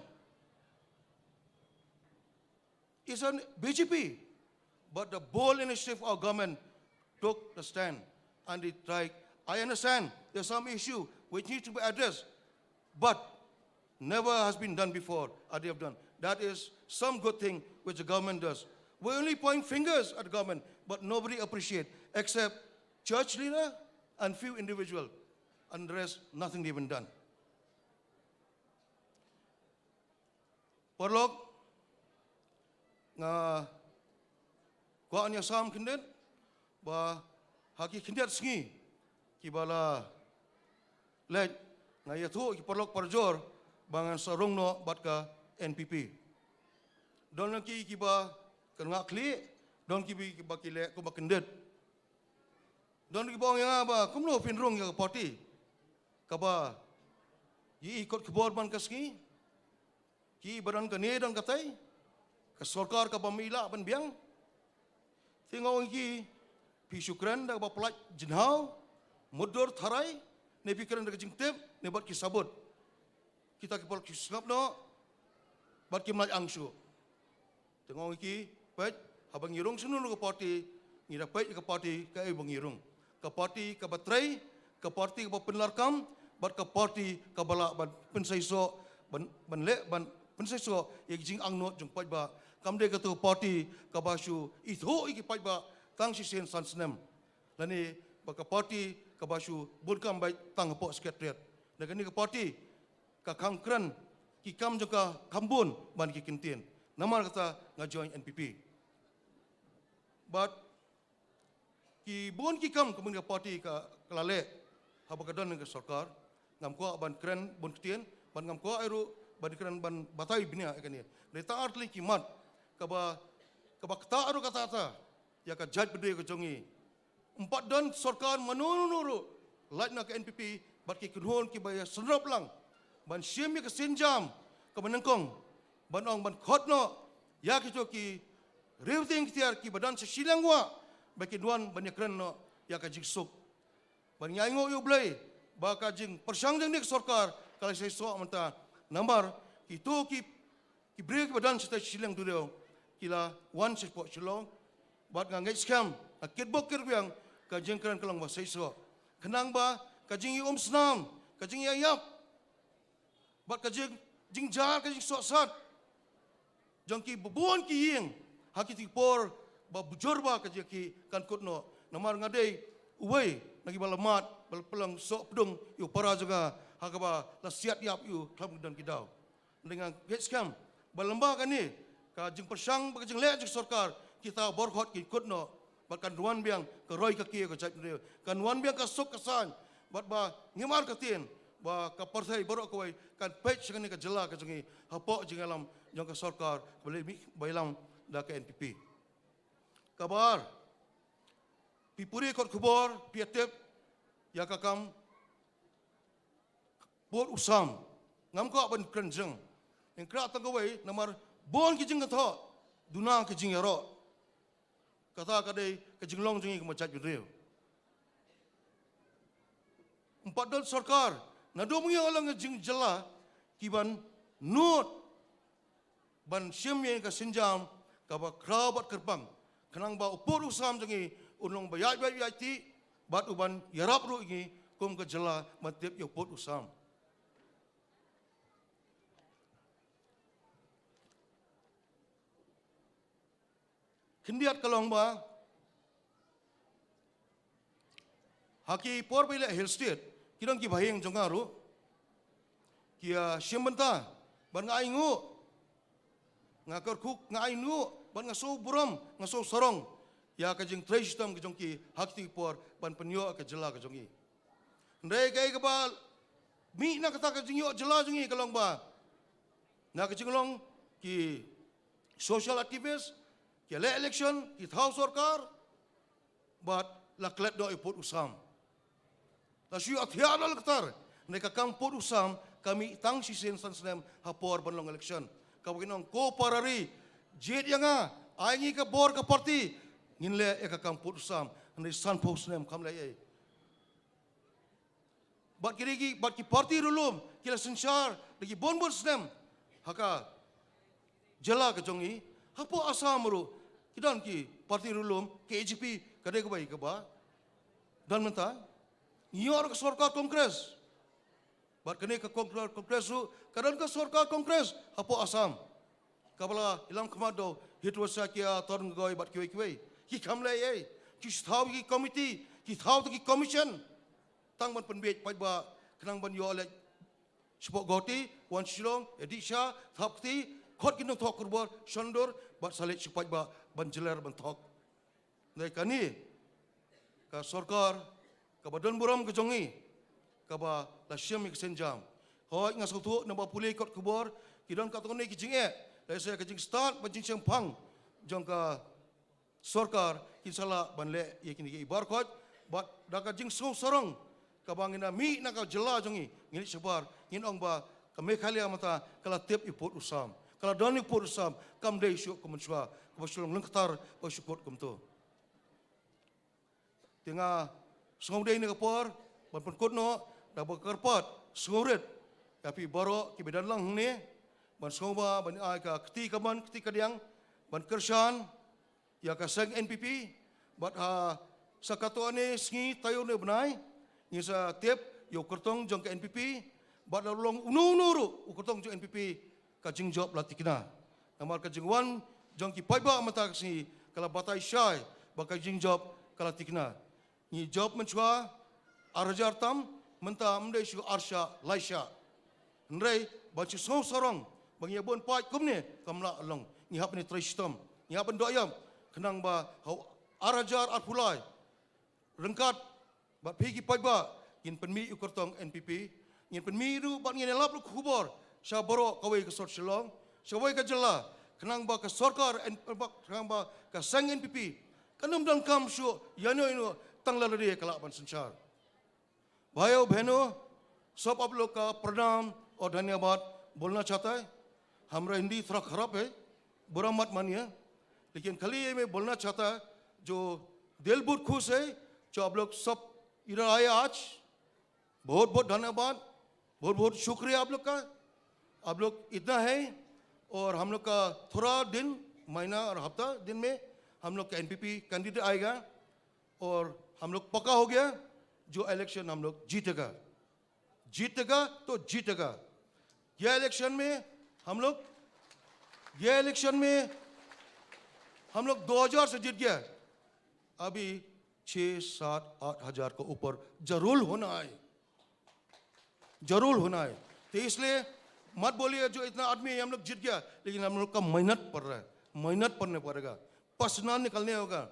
It's an B J P. But the bold initiative of government took the stand and it tried. I understand there's some issue which needs to be addressed, but never has been done before, or they have done. That is some good thing which the government does. We only point fingers at the government, but nobody appreciate except church leader and few individual, and the rest, nothing even done. Paralok, nga kwah ïa sam khyndiat ba ha ki khyndiat sngi kiba la leit, nga ïathuh ki paralok parajor ba ngan sa rung noh bad ka N P P. Don ki kiba kynngah khlieh, don kiba ki leh kumba kyndit. Don kiba ong ïa nga ba kumno phin rung ïa ka party kaba ïohi kot khubor man ka sngi, ki ba don kane don katei, ka sorkar kaba ym lah ban biang. Te nga ong ïa ki, phi shu kren da kaba pyllait jingthaw, mutdur tharai, ne phi kren da ka jingtip ne bad ki sabut. Kita ki paralok ki sngap noh bad kim lait ang shuh. Te nga ong ïa ki, peit, haba ngi rung sha kano kano ka party, ngi da peit ïa ka party kaei ba ngi rung. Ka party kaba trei, ka party kaba pynlait kam, bad ka party kaba lah ban pynseisoh, ban, ban leh, ban pynseisoh ïa ki jingangnud jong paidbah. Kam dei kato ka party kaba shu ithuh ïa ki paidbah tang shisien san snem. Lane ba ka party kaba shu bun kam beit tang hapoh Secretariat. Da kane ka party ka khang kren ki kam jong ka kham bun ban ki kyntien. Namar kata nga join N P P. Bad ki bun ki kam ka bun ka party ka, ka la leh haba ka don ka sorkar. Ngam kwah ban kren bun ktien, bad ngam kwah ruh ban kren ban batai bniah ïa kane. Dei ta ar tylli ki mat kaba, kaba ktah ruh kata kata ïa ka jaitbynriew ka jong ngi. Ym pat don sorkar mano mano ruh, lait na ka N P P bad ki kynhun kiba ïa synrop lang ban shim ïa ka sienjam kaba nyngkong, ban ong ban khot noh ïa kito ki riewtieng tiar kiba don sha shiliang wah, ba kin wan ban ïakren noh ïa ka jingsuk. Ban ïa ainguh ïa U Blei ba ka jingpyrshang jong kane ka sorkar ka la seisoh mynta, namar kito ki ki briew kiba don shatei shiliang duriaw ki la wan shapoh Shillong. Bad nga ngeit skhem, nga kitbok kitrwiang, ka jingkren ka long ba seisoh. Khnang ba ka jingïaumsnam, ka jingïaïap, bad ka jing, jingjar, ka jingsohsat jong ki bun ki ïing ha kito ki por ba bujur ba ka jingïakhih kan kut noh. Namar nga dei uwei na kiba la mad, ba la pynlong sohpdung ïa u para jong nga ha kaba la siat ïap ïa u khlem don ki daw. Nga ngeit skhem ba lyngba kane ka jingpyrshang bad ka jingleh jong ka sorkar, kita baroh kin kut noh bad kan wan biang ka roi ka kiew ka jaitbynriew, kan wan biang ka suk ka saiñ, bad ba ngim artatien ba ka pyrthei baroh kawei kan peit sha kane ka jylla ka jong ngi hapoh jingïalam jong ka sorkar kaba leh mih ba ïalam da ka N P P. Kaba ar, phi pule kot khubor phi ïa tip ïa ka kam pud u sam. Ngam kwah ban kren jrong. Ngin kren tang kawei namar bun ki jingkyntu, duna ki jingïaroh. Kata ka dei ka jinglong jong ngi kum ka jaitbynriew. Ym pat don sorkar, naduh mynta la long ka jingjylla, ki ban nud ban shim ïa ka sienjam kaba khraw bad kyrpang, khnang ba u pud u sam jong ngi un long ba ïaid, ïaid, ïaid tih, bad u ban ïarap ruh ïa ngi kum ka jylla ban tip ïa u pud u sam. Khyndiat ka long ba ha ki por ba i leh Hill State, ki don ki bahaïing jong nga ruh ki ïa shim bynta bad nga ainguh, nga kyrkhu, nga ainguh bad nga sngew burom, nga sngew sarong ïa ka jingtrei shitom ka jong ki ha kito ki por ban pynïoh ka jylla ka jong ngi. Hynrei kaei kaba mih na kata ka jingïoh jylla jong ngi ka long ba na ka jinglong ki social activist, ki leh election, ki thaw sorkar, bad la klet noh ïa u pud u sam. La shu ïathiah noh la ktar, ne ka kam pud u sam ka mih tang shisien san snem ha por ban long election. Kaba kin ong ko para ri, jied ïa nga, ai ngi ka bor ka party, ngin leh ïa ka kam pud u sam. Hynrei sanphew snem kam leh ei. Bad ki ri ki, bad ki party ri lum ki la synshar da ki bun bun snem ha ka jylla ka jong ngi. Hapoh Assam ruh ki don ki party ri lum, K J P ka dei kawei kaba don mynta. Ngi ïoh ruh ka sorkar Congress. Bad kane ka Congress, Congress ruh ka don ka sorkar Congress hapoh Assam, kaba la ïalam khmat da u Hitungsaikia Torngogoy bad kiwei kiwei. Ki kam leh ei, ki thaw ki committee, ki thaw ki commission tang ban pynbiej paidbah, khnang ban ïoh leit shapoh Guwahati, wan Shillong, ïadih sha, thap kti, khot ki nongthoh khubor shondur bad sa leit sha paidbah ban jler ban thok. Hynrei kane ka sorkar kaba don burom ka jong ngi, kaba la shim ïa ka sienjam. Hooid, nga sngewthuh naba pule kot khubor ki don katto katne ki jingeh, lehse ka jingstad bad jingshemphang jong ka sorkar kin sa lah ban leh ïa kine ki baroh khoit, bad da ka jingsngew sarong kaba ngin ïa mih na ka jylla jong ngi, ngin leit shabar, ngin ong ba ka Meghalaya mynta ka la tip ïa u pud u sam, ka la don ïa u pud u sam, kam dei shuh kum mynshuwa kaba shu long lyngktar ba shu kut kumto. Te nga sngew dei na ka por ban pynkut noh da kaba kyrpad sngewrit ïa phi baroh kiba don lang hangne, ban sngewbha ban ai ka kti kamon kti kadiang ban kyrshan ïa ka seng N P P, bad ha sa katto katne sngi taïew ne bnai ngin sa tip ïa u kyrtong jong ka N P P, bad la long uno uno ruh u kyrtong jong N P P, ka jingjop la thikna. Namar ka jingwan jong ki paidbah mynta ka sngi ka la batai shai ba ka jingjop ka la thikna. Ngi jop mynshuwa ar hajar tam, mynta ym dei shu ar shah lai shah. Hynrei ban shu sngew sarong ba ngi ïa bun paid kumne kam lah long. Ngi hap ban trei shitom, ngi hap ban doh ïap, khnang ba ha u ar hajar arphew lai ryngkat bad phi ki paidbah ngin pynmih ïa u kyrtong N P P, ngin pynmih ruh bad ngin ïalap ruh khubor sha baroh kawei ka sor Shillong, sha kawei ka jylla, khnang ba ka sorkar N-, khnang ba ka seng N P P kan ym donkam shuh ïano ïano, tang lada dei ka lah ban synshar. भाइयों बहनों, सब आप लोग का प्रणाम और धन्यवाद बोलना चाहता है। हमारा हिंदी थोड़ा खराब है, बुरा मत मानिए, लेकिन खाली ये मैं बोलना चाहता है, जो दिल बहुत खुश है जो आप लोग सब इधर आए आज। बहुत बहुत धन्यवाद, बहुत बहुत शुक्रिया आप लोग का। आप लोग इतना है और हम लोग का थोड़ा दिन, महीना और हफ्ता दिन में हम लोग का एनपीपी कैंडिडेट आएगा और हम लोग पक्का हो गया जो इलेक्शन हम लोग जीतेगा। जीतेगा तो जीतेगा। यह इलेक्शन में हम लोग, यह इलेक्शन में हम लोग दो हज़ार से जीत गया, अभी छः, सात, आठ हज़ार के ऊपर जरूर होना है, जरूर होना है। तो इसलिए मत बोलिए जो इतना आदमी है, हम लोग जीत गया, लेकिन हम लोग का मेहनत पड़ रहा है, मेहनत पड़ने पड़ेगा, पसीना निकलने होगा,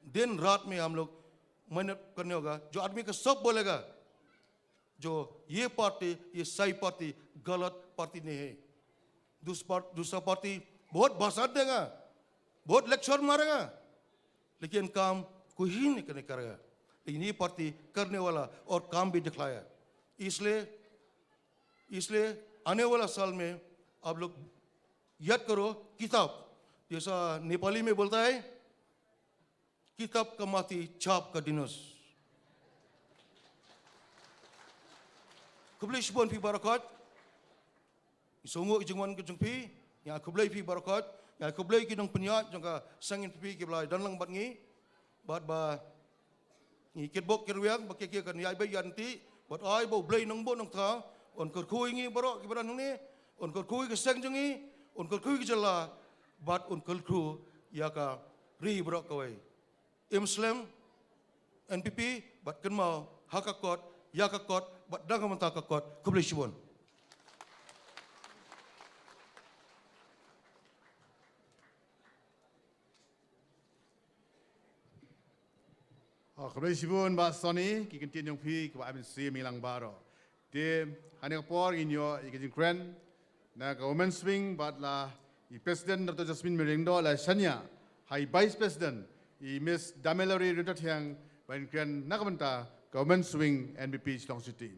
दिन रात में हम लोग मेहनत करने होगा। जो आदमी का सब बोलेगा जो ये पार्टी, ये सही पार्टी, गलत पार्टी नहीं है। दूस-, पार-, दूसरा पार्टी बहुत भाषण देगा, बहुत लेक्चर मारेगा, लेकिन काम कोई नहीं करने करेगा। लेकिन ये पार्टी करने वाला और काम भी दिखलाया। इसलिए, इसलिए आने वाला साल में आप लोग याद करो, किताब, जैसा नेपाली में बोलता है, किताब का माथि छाप का दिनोस। Khublei shibun phi baroh khoit. Ngi sngewnguh ïa ka jingwan ka jong phi. Ngi khublei phi baroh khoit. Ngi khublei ki nongpynïaid jong ka seng N P P kiba la don lang bad ngi. Bad ba ngi kitbok kitrwiang ba ki ki kan ïai beit ïai ryntih, bad ai ba U Blei Nongbuh Nongthaw un kyrkhu ïa ngi baroh kiba don hangne, un kyrkhu ïa ka seng jong ngi, un kyrkhu ïa ka jylla, bad un kyrkhu ïa ka ri baroh kawei. Im slem, N P P, bad kynmaw ha ka kot, ïa ka kot, bad dang ka mynta ka kot. Khublei shibun. Oh, khublei shibun Bah Sonny, ki kyntien jong phi kiba ai mynsiem ïa ngi lang baroh. Te hangne ka por ngin ïoh ïa ka jingkren na ka Women's Wing, bad la i President Doctor Jasmine Mary Lyngdoh la shaniah ha i Vice President i Miss Damelary Ryntathiang ban kren na ka bynta ka Women's Wing N P P Shillong City.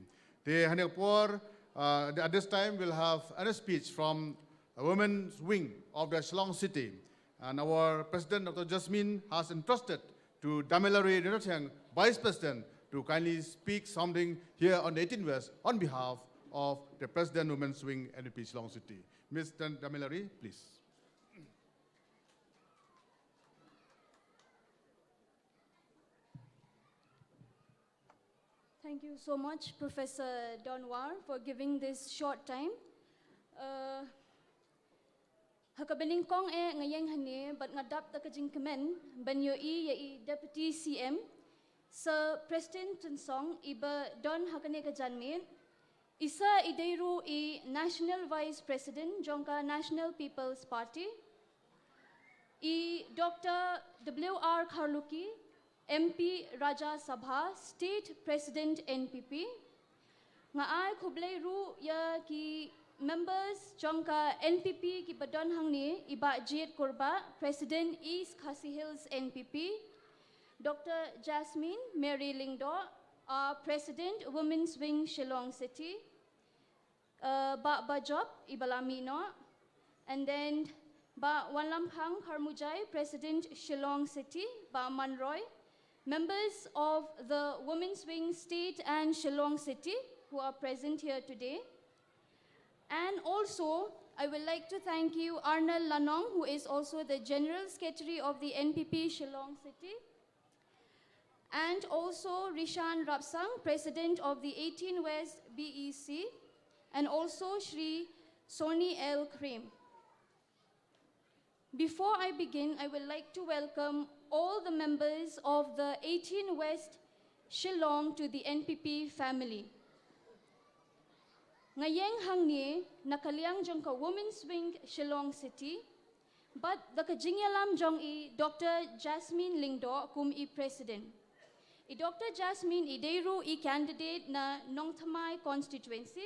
Te hangne ka por, uh, at this time we'll have a speech from a Women's Wing of the Shillong City. And our President, Doctor Jasmine, has entrusted to Damelary Ryntathiang, Vice President, to kindly speak something here on the eighteen West on behalf of the President Women's Wing N P P Shillong City. Miss Dan-, Damelary, please. Thank you so much, Professor Donwar, for giving this short time. Uh, ha kaba nyngkong eh nga ïeng hangne bad nga dap da ka jingkmen ban ïohi ïa i Deputy C M, Sir Prestone Tynsong, iba don ha kane ka janmiet. Isa i dei ruh i National Vice President jong ka National People's Party. I Doctor W R Kharlukhi, M P Rajya Sabha, State President N P P. Nga ai khublei ruh ïa ki members jong ka N P P kiba don hangne, i Bah Jied Kurbah, President East Khasi Hills N P P, Doctor Jasmine Mary Lyngdoh, uh, President Women's Wing Shillong City, uh, Bah Bajop, iba la mih noh. And then Bah Wanlamkhang Kharmujai, President Shillong City, Bah Manroy, members of the Women's Wing State and Shillong City who are present here today. And also, I would like to thank you, Arnal Lanong, who is also the General Secretary of the N P P Shillong City. And also Rishan Rapsang, President of the eighteen West B E C, and also Shri Sonny L Krim. Before I begin, I would like to welcome all the members of the eighteen West Shillong to the N P P family. Nga ïeng hangne na ka liang jong ka Women's Wing Shillong City, bad da ka jingïalam jong i Doctor Jasmine Lyngdoh kum i President. I Doctor Jasmine i dei ruh i candidate na Nongthymmai constituency.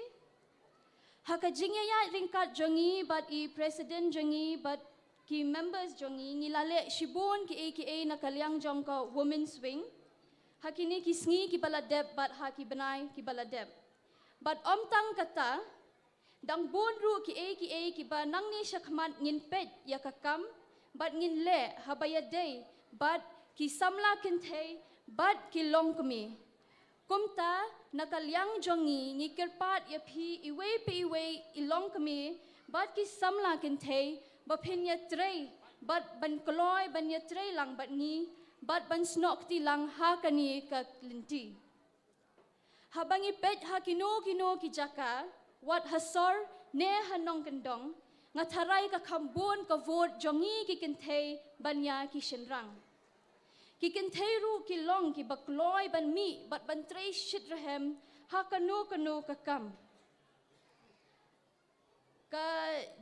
Ha ka jingïaid ryngkat jong i bad i President jong i bad ki members jong i, ngi la leh shibun kiei kiei na ka liang jong ka Women's Wing ha kine ki sngi kiba la dep bad ha ki bnai kiba la dep. Bad ym tang kata, dang bun ruh kiei kiei kiba nangne shakhmat ngin peit ïa ka kam bad ngin leh haba ïadei bad ki samla kynthei bad ki longkmie. Kumta, na ka liang jong ngi, ngi kyrpad ïa phi iwei pa iwei i longkmie bad ki samla kynthei ba phin ïatrei bad ban kloi ban ïatrei lang bad ngi bad ban snoh kti lang ha kane ka lynti. Haba ngi peit ha kino kino ki jaka, wat ha sor ne ha nongkyndong, nga tharai ka kham bun ka vote jong ngi ki kynthei ban ïa ki shynrang. Ki kynthei ruh ki long kiba kloi ban mih bad ban trei shitrhem ha kano kano ka kam. Ka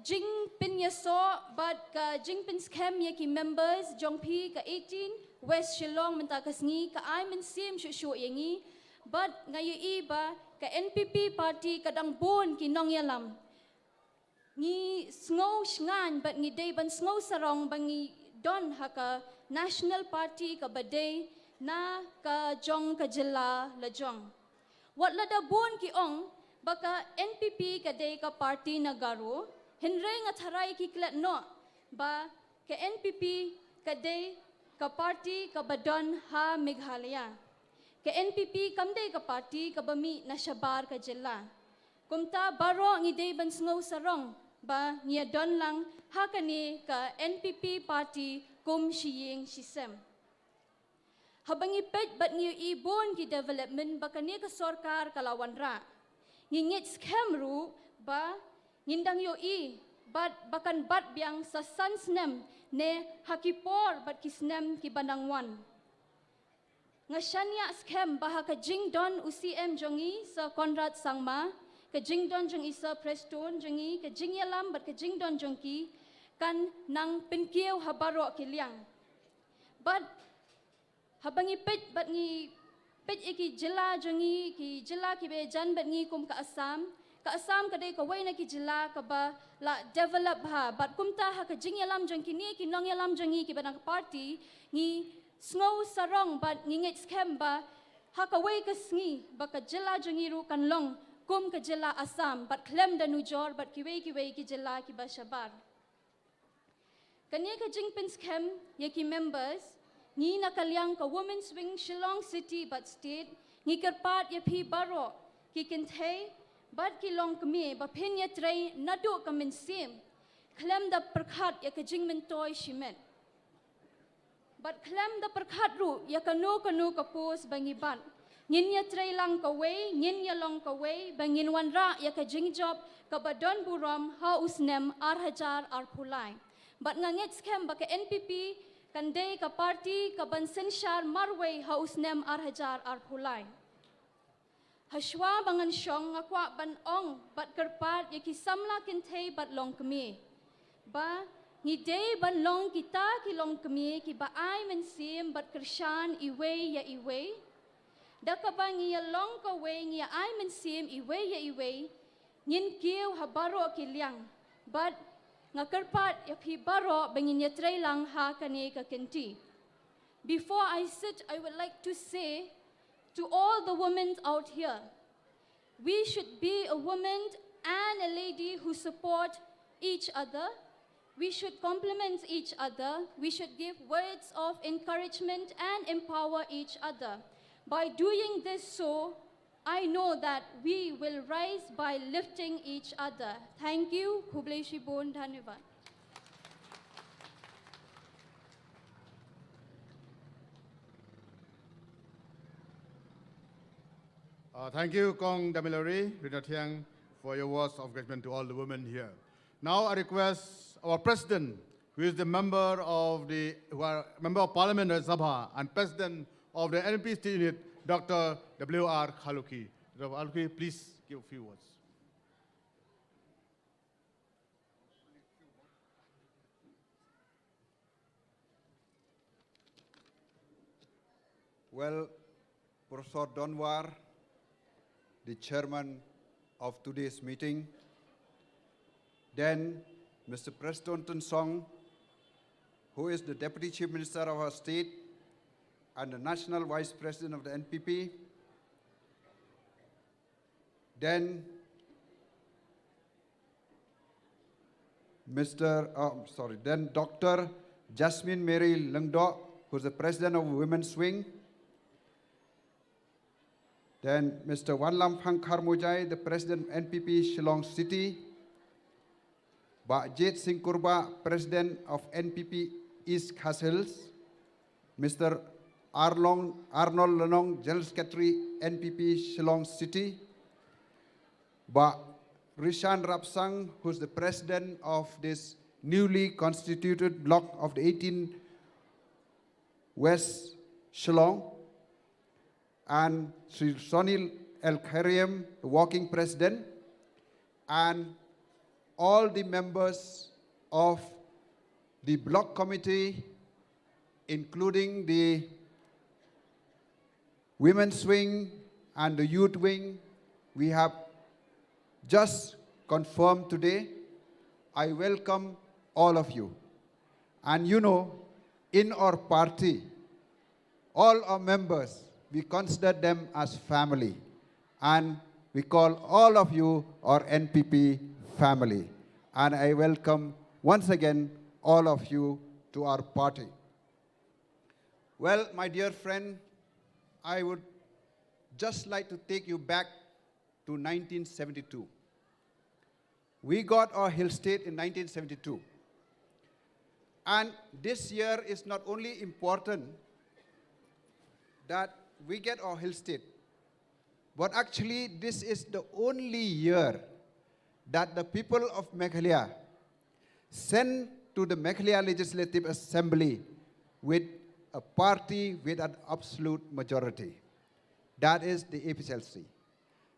jingpynïasoh bad ka jingpynskhem ïa ki members jong phi ka eighteen West Shillong mynta ka sngi ka ai mynsiem shuh shuh ïa ngi, bad nga ïohi ba ka N P P party ka dang bun ki nongïalam. Ngi sngew shngaiñ bad ngi dei ban sngew sarong ba ngi don ha ka national party kaba dei na ka jong ka jylla lajong. Wat lada bun ki ong Ba ka N P P ka dei ka party na Garo, hynrei nga tharai ki klet noh ba ka N P P ka dei ka party kaba don ha Meghalaya. Ka N P P kam dei ka party kaba mih na shabar ka jylla. Kumta baroh ngi dei ban sngew sarong ba ngi ïa don lang ha kane ka N P P party kum shi ïing shi sem. Haba ngi peit bad ngi ïohi bun ki development ba kane ka sorkar ka la wanrah, ngi ngeit skhem ruh ba ngin dang ïohi bad ba kan bat biang sa san snem ne ha ki por bad ki snem kiba nang wan. Nga shaniah skhem ba ha ka jingdon u C M jong ngi Sir Conrad Sangma, ka jingdon jong i Sir Prestone jong ngi, ka jingïalam bad ka jingdon jong ki kan nang pynkiew ha baroh ki liang. Bad haba ngi peit bad ngi peit ïa ki jylla jong ngi, ki jylla kiba ïajan bad ngi kum ka Assam, ka Assam ka dei kawei na ki jylla kaba la develop bha. Bad kumta ha ka jingïalam jong kine ki nongïalam jong ngi kiba na ka party, ngi sngew sarong bad ngi ngeit skhem ba ha kawei ka sngi ba ka jylla jong ngi ruh kan long kum ka jylla Assam bad khlem da nujor bad kiwei kiwei ki jylla kiba shabar. Kane ka jingpynskhem ïa ki members, ngi na ka liang ka Women's Wing Shillong City bad State, ngi kyrpad ïa phi baroh ki kynthei bad ki longkmie ba phin ïatrei naduh ka mynsiem, khlem da pyrkhat ïa ka jingmyntoi shimet. Bad khlem da pyrkhat ruh ïa kano kano ka post ba ngi bat, ngin ïatrei lang kawei, ngin ïalong kawei ba ngin wanrah ïa ka jingjop kaba don burom ha u snem ar hajar arphew lai. Bad nga ngeit skhem ba ka N P P kan dei ka party kaban synshar marwei ha u snem ar hajar arphew lai. Hashwa ba ngan shong, nga kwah ban ong bad kyrpad ïa ki samla kynthei bad longkmie ba ngi dei ban long kita ki longkmie kiba ai mynsiem bad kyrshan iwei ïa iwei. Da kaba ngi ïalong kawei, ngi ïa ai mynsiem iwei ïa iwei, ngin kiew ha baroh ki liang. Bad nga kyrpad ïa phi baroh ba ngin ïatrei lang ha kane ka kynti. Before I sit, I would like to say to all the women out here, we should be a woman and a lady who support each other. We should compliment each other. We should give words of encouragement and empower each other. By doing this so, I know that we will rise by lifting each other. Thank you. Khublei shibun. Dhanyavad. Uh, thank you, Kong Damilari Rinathiang, for your words of encouragement to all the women here. Now I request our president, who is the member of the who are member of Parliament of Sabha and president of the N P State Unit, Doctor W R Khaluki. Doctor Khaluki, please give a few words. Well, Professor Donwar, the chairman of today's meeting, then Mister Prestone Tynsong, who is the Deputy Chief Minister of our state and the National Vice President of the N P P, then Mister Oh, sorry, then Doctor Jasmine Mary Lyngdoh, who's the President of Women's Wing, then Mister Wanlam Phangkhar Mojai, the President of N P P Shillong City, Bah Jade Singh Kurbah, President of N P P East Khasi Hills, Mister Arlong, Arnold Lenong, General Secretary, N P P Shillong City, Bah Rishan Rapsang, who's the President of this newly constituted block of the eighteen West Shillong, and Sri Sonil El Khairiem, the working president, and all the members of the block committee, including the women's wing and the youth wing, we have just confirmed today. I welcome all of you. And you know, in our party, all our members, we consider them as family. And We call all of you our N P P family, and I welcome once again all of you to our party. Well, my dear friend, I would just like to take you back to nineteen seventy-two. We got our Hill State in nineteen seventy-two. And this year is not only important that we get our Hill State, but actually this is the only year that the people of Meghalaya sent to the Meghalaya Legislative Assembly with a party with an absolute majority. That is the A P H L C.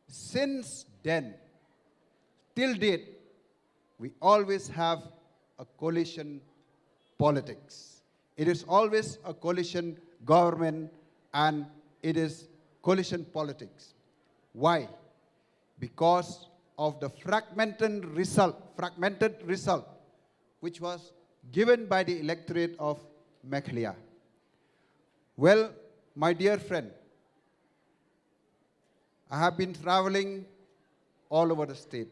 Since then, till date, we always have a coalition politics. It is always a coalition government, and it is coalition politics. Why? Because of the fragmented result, fragmented result, which was given by the electorate of Meghalaya. Well, my dear friend, I have been traveling all over the state.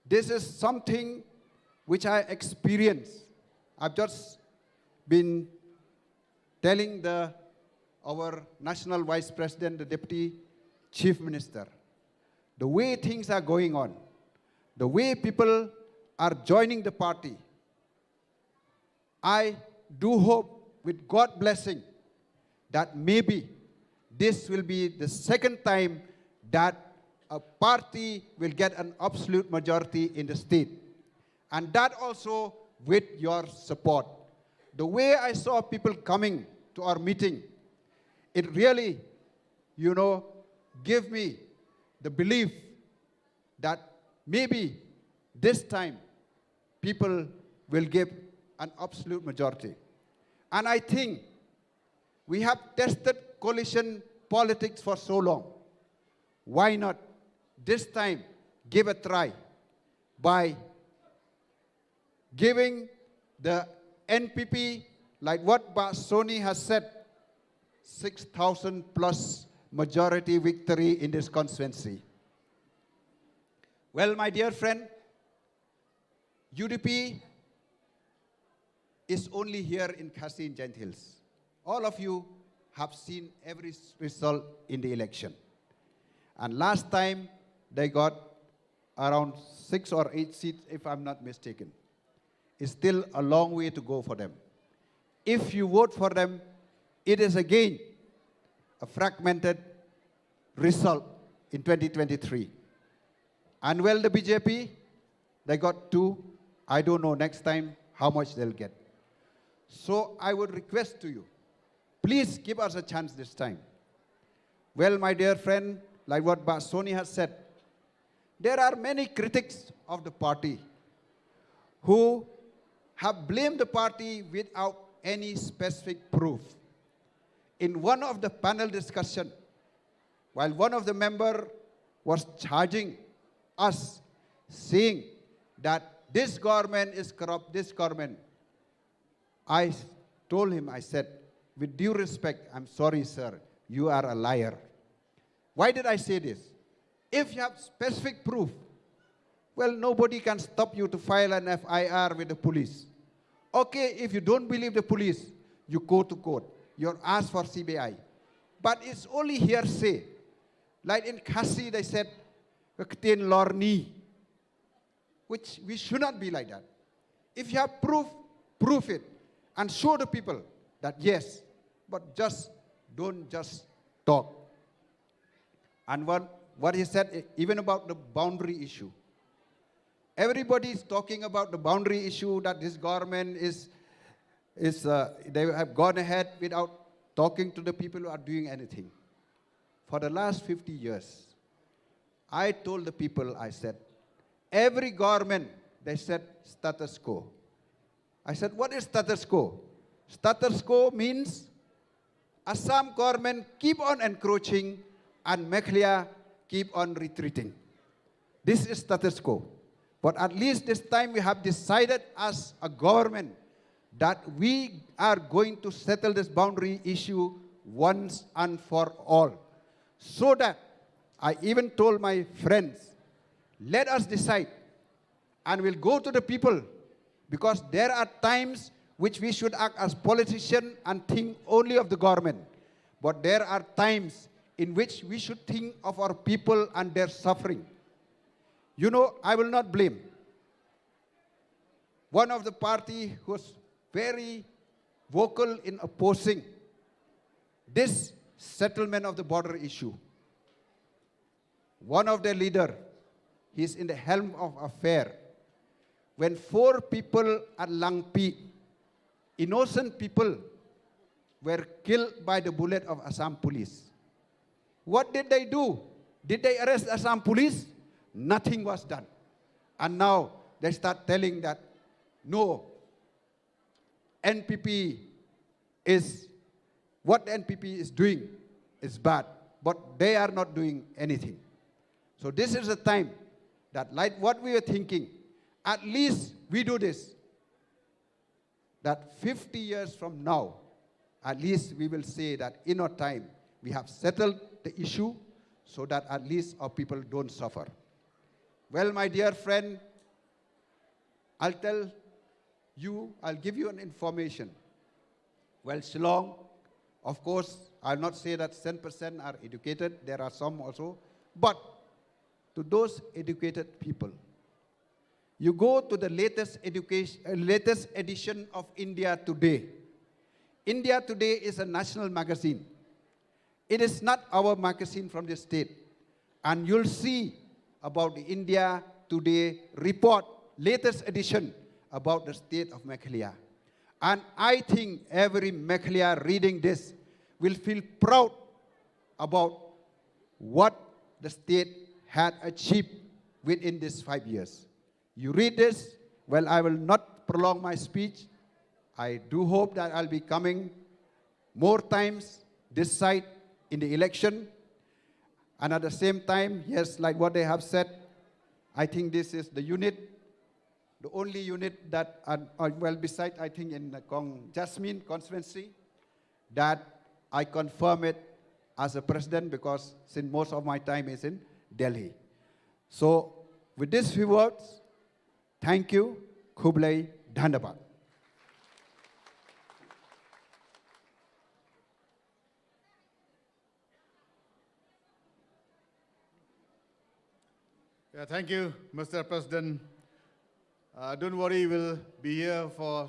This is something which I experience. I've just been telling the, our National Vice President, the Deputy Chief Minister, the way things are going on, the way people are joining the party, I do hope, with God blessing, that maybe this will be the second time that a party will get an absolute majority in the state. And that also with your support. The way I saw people coming to our meeting, it really, you know, gave me the belief that maybe this time people will give an absolute majority. And I think we have tested coalition politics for so long. Why not this time give a try by giving the N P P, like what Bah Sony has said, six thousand plus majority victory in this constituency? Well, my dear friend, U D P is only here in Khasi and Jaintia Hills. All of you have seen every s- result in the election. And last time they got around six or eight seats, if I'm not mistaken. It's still a long way to go for them. If you vote for them, it is again a fragmented result in twenty twenty-three. And well, the B J P, they got two. I don't know next time how much they'll get. So I would request to you, please give us a chance this time. Well, my dear friend, like what Bah Sony has said, there are many critics of the party who have blamed the party without any specific proof. In one of the panel discussion, while one of the member was charging us, saying that this government is corrupt, this government, I told him, I said, with due respect, I'm sorry, sir, you are a liar. Why did I say this? If you have specific proof, well, nobody can stop you to file an F I R with the police. Okay, if you don't believe the police, you go to court. You ask for C B I. But it's only hearsay. Like in Khasi, they said, "Ka ktien lorni," which we should not be like that. If you have proof, prove it and show the people that yes, but just don't just talk. And what, what he said, e- even about the boundary issue, everybody is talking about the boundary issue, that this government is, is uh, they have gone ahead without talking to the people who are doing anything. For the last fifty years, I told the people, I said, every government, they said, "Status quo." I said, "What is status quo?" Status quo means Assam government keep on encroaching and Meghalaya keep on retreating. This is status quo. But at least this time we have decided as a government that we are going to settle this boundary issue once and for all, so that I even told my friends, let us decide and we'll go to the people, because there are times which we should act as politician and think only of the government. But there are times in which we should think of our people and their suffering. You know, I will not blame one of the party who was very vocal in opposing this settlement of the border issue. One of their leader, he's in the helm of affair. When four people at Langpih, innocent people, were killed by the bullet of Assam police, what did they do? Did they arrest Assam police? Nothing was done. And now they start telling that, no, N P P is, what the N P P is doing is bad, but they are not doing anything. So this is the time that, like what we were thinking, at least we do this, that fifty years from now, at least we will say that in our time, we have settled the issue so that at least our people don't suffer. Well, my dear friend, I'll tell you, I'll give you an information. Well, Shillong, of course, I'll not say that ten percent are educated, there are some also, but to those educated people, you go to the latest education, uh, latest edition of India Today. India Today is a national magazine. It is not our magazine from the state. And you'll see about the India Today report, latest edition about the state of Meghalaya. And I think every Meghalaya reading this will feel proud about what the state had achieved within these five years. You read this, well, I will not prolong my speech. I do hope that I'll be coming more times this side in the election. And at the same time, yes, like what they have said, I think this is the unit, the only unit that, uh, uh, well, beside, I think, in the Kong Jasmine constituency, that I confirm it as a president, because since most of my time is in Delhi. So, with these few words, thank you, khublei, dhanyabad. Yeah, thank you, Mister President. Uh, don't worry, we'll be here for a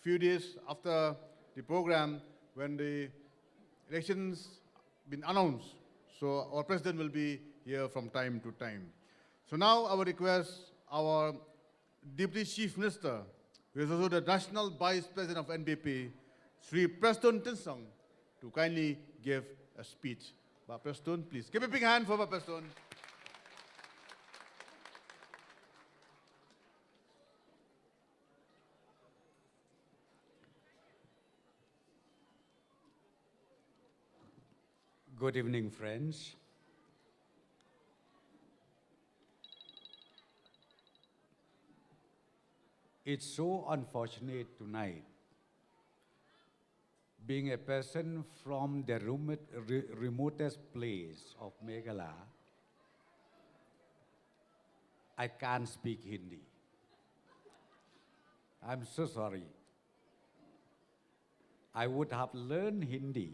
few days after the program when the elections been announced. So our president will be here from time to time. So now I would request our Deputy Chief Minister, who is also the National Vice President of N P P, Shri Prestone Tynsong, to kindly give a speech. Bah Prestone, please. Give a big hand for Bah Prestone. Good evening, friends. It's so unfortunate tonight, being a person from the remote, re- remotest place of Meghalaya, I can't speak Hindi. I'm so sorry. I would have learned Hindi.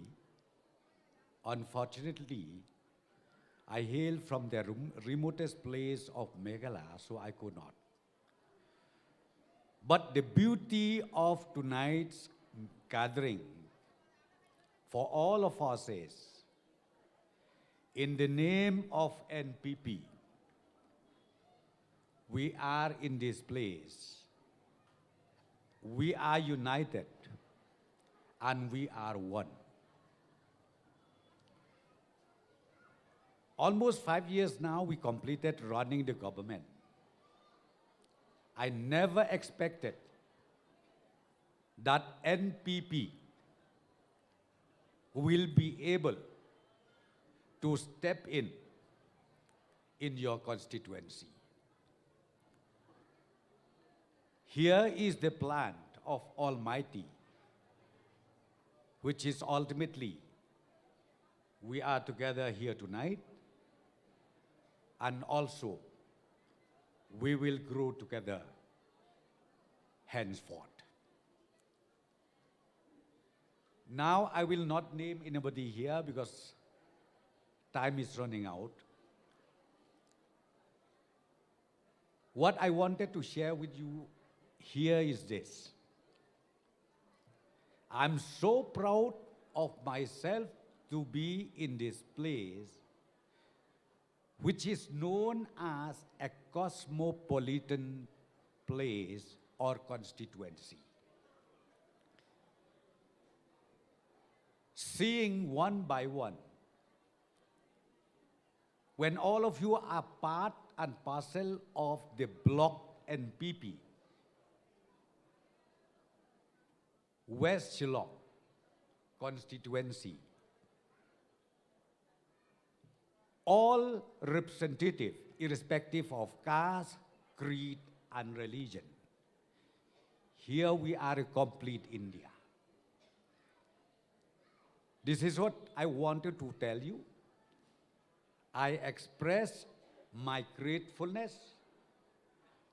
Unfortunately, I hail from the rem- remotest place of Meghalaya, so I could not. But the beauty of tonight's gathering for all of us is, in the name of N P P, we are in this place. We are united and we are one. Almost five years now, we completed running the government. I never expected that N P P will be able to step in in your constituency. Here is the plan of Almighty, which is ultimately we are together here tonight And also, we will grow together henceforth. Now, I will not name anybody here because time is running out. What I wanted to share with you here is this. I'm so proud of myself to be in this place, which is known as a cosmopolitan place or constituency. Seeing one by one, when all of you are part and parcel of the bloc N P P, West Shillong constituency, all representative, irrespective of caste, creed, and religion. Here we are a complete India. This is what I wanted to tell you. I express my gratefulness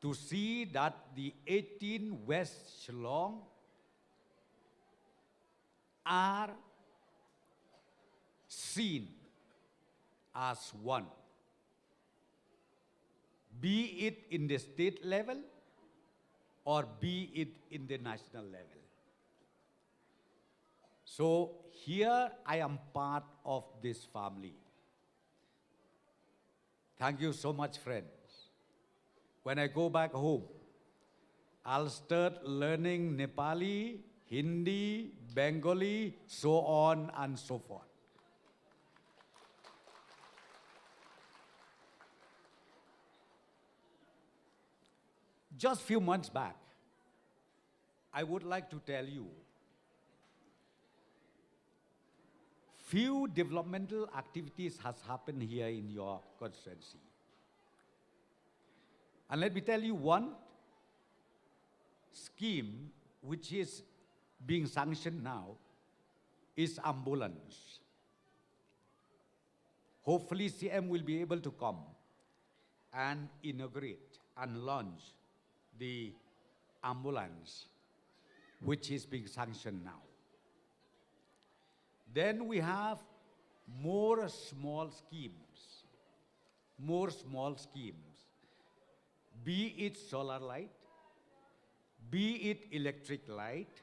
to see that the eighteen West Shillong are seen as one, be it in the state level or be it in the national level. So here I am part of this family. Thank you so much, friends. When I go back home, I'll start learning Nepali, Hindi, Bengali, so on and so forth. Just few months back, I would like to tell you, few developmental activities has happened here in your constituency. And let me tell you one scheme which is being sanctioned now is ambulance. Hopefully, C M will be able to come and inaugurate and launch the ambulance, which is being sanctioned now. Then we have more small schemes, more small schemes, be it solar light, be it electric light,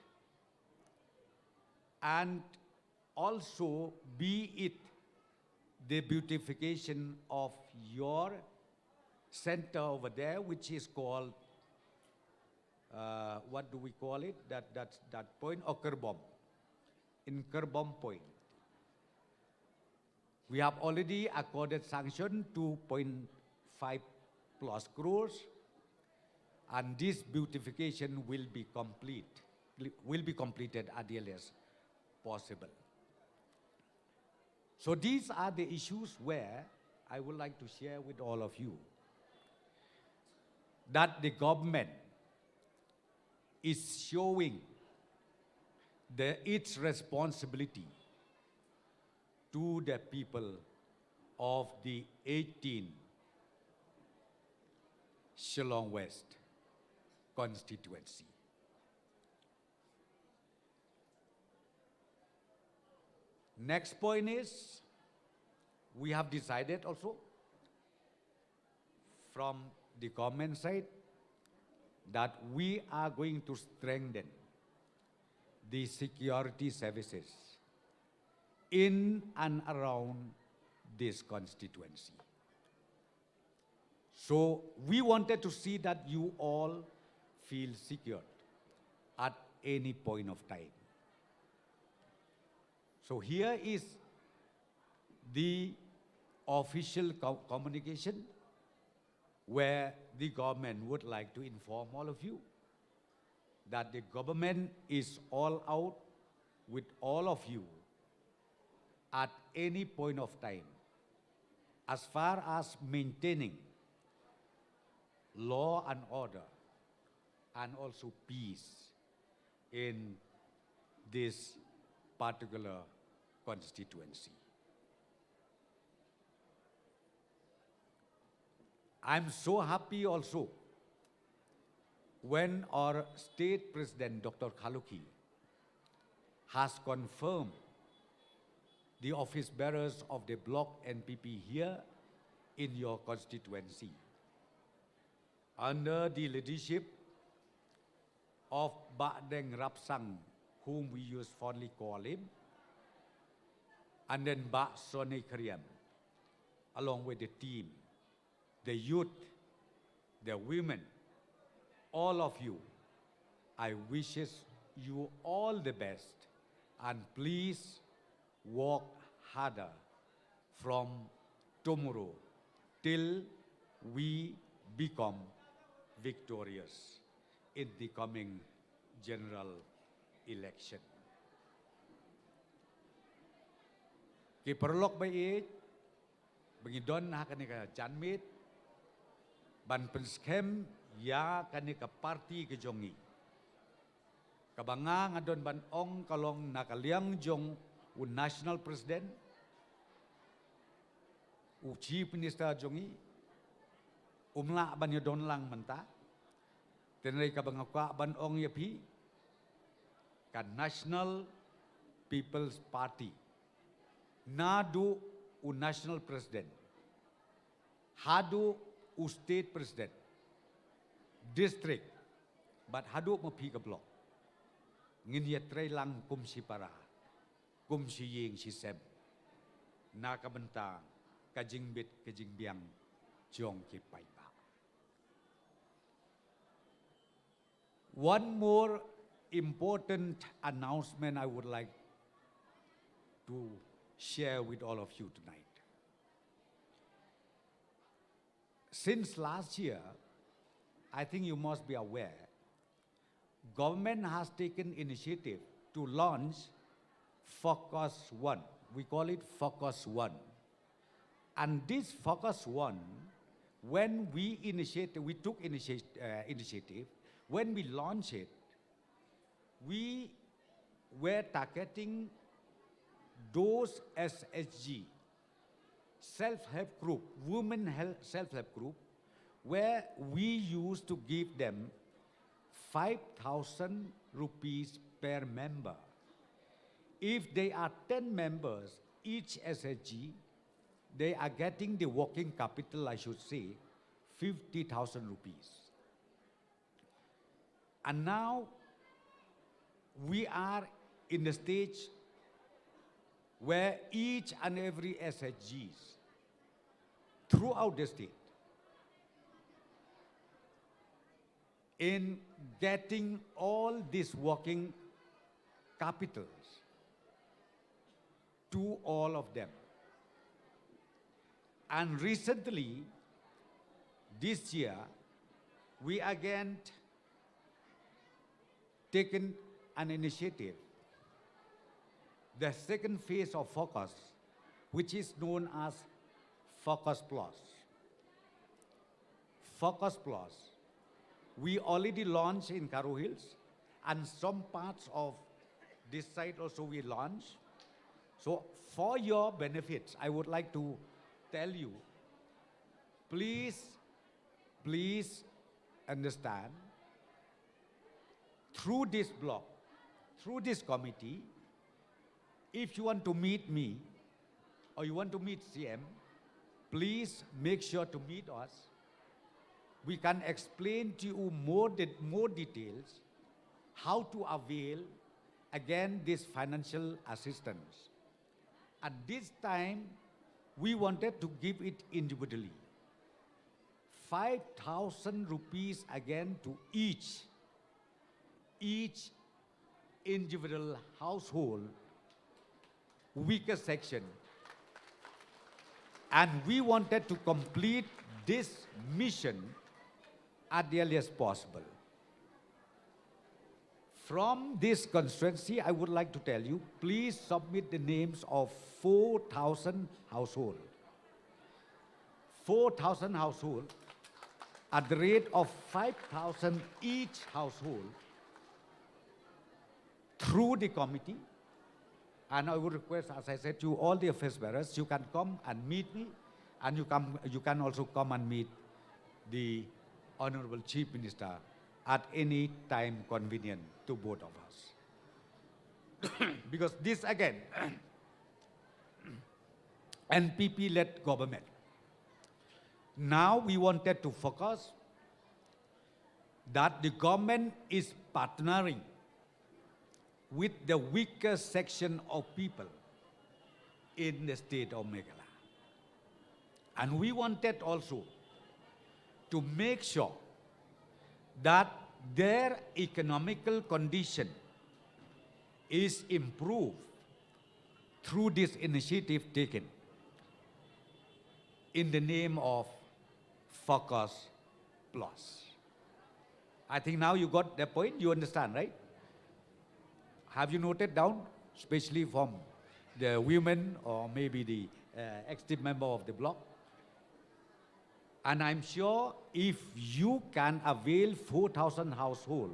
and also be it the beautification of your center over there, which is called, uh, what do we call it? That, that, that point, or Kerbom. In Kerbom Point. We have already accorded sanction two point five plus crores, and this beautification will be complete, will be completed at the earliest possible. So these are the issues where I would like to share with all of you that the government is showing the, its responsibility to the people of the eighteen Shillong West constituency. Next point is, we have decided also from the government side that we are going to strengthen the security services in and around this constituency. So we wanted to see that you all feel secured at any point of time. So here is the official co-, communication where the government would like to inform all of you that the government is all out with all of you at any point of time as far as maintaining law and order and also peace in this particular constituency. I'm so happy also when our state president, Doctor Kharlukhi, has confirmed the office bearers of the block N P P here in your constituency. Under the leadership of Bah Deng Rapsang, whom we used fondly call him, and then Bah Sonny Kariam, along with the team, the youth, the women, all of you, I wishes you all the best, and please work harder from tomorrow till we become victorious in the coming general election. Ki paralok ba ïeit, ba ngi don ha kane ka janmiet ban pynskhem ïa kane ka party ka jong ngi. Kaba nga nga don ban ong ka long na ka liang jong u National President, u Chief Minister jong ngi, um lah ban ïadon lang mynta. Hynrei kaba nga kwah ban ong ïa phi, ka National People's Party, naduh u National President haduh u State President, District, bad haduh ma phi ka Block, ngin ïatrei lang kum shi para, kum shi ïing shi sem, na ka bynta ka jingbit ka jingbiang jong ki paidbah. One more important announcement I would like to share with all of you tonight. Since last year, I think you must be aware, government has taken initiative to launch Focus One. We call it Focus One. And this Focus One, when we initiate, we took initiate, uh, initiative, when we launched it, we were targeting those S H G, self-help group, women hel-, self-help group, where we used to give them five thousand rupees per member. If they are ten members, each S H G, they are getting the working capital, I should say, fifty thousand rupees. And now we are in the stage where each and every S H Gs throughout the state in getting all these working capitals to all of them. And recently, this year, we again taken an initiative, the second phase of Focus, which is known as Focus Plus. Focus Plus, we already launched in Garo Hills, and some parts of this side also we launched. So for your benefits, I would like to tell you, please, please understand, through this block, through this committee, if you want to meet me or you want to meet C M, please make sure to meet us. We can explain to you more de-, more details how to avail again this financial assistance. At this time, we wanted to give it individually. Five thousand rupees again to each, each individual household, weaker section. And we wanted to complete this mission at the earliest possible. From this constituency, I would like to tell you, please submit the names of four thousand household. Four thousand household at the rate of five thousand each household through the committee. And I would request, as I said to you, all the office bearers, you can come and meet me, and you come, you can also come and meet the Honorable Chief Minister at any time convenient to both of us. Because this again, N P P led government. Now we wanted to focus that the government is partnering with the weaker section of people in the state of Meghalaya. And we wanted also to make sure that their economical condition is improved through this initiative taken in the name of Focus Plus. I think now you got the point, you understand, right? Have you noted down, especially from the women or maybe the uh, active member of the bloc? And I'm sure if you can avail four thousand households,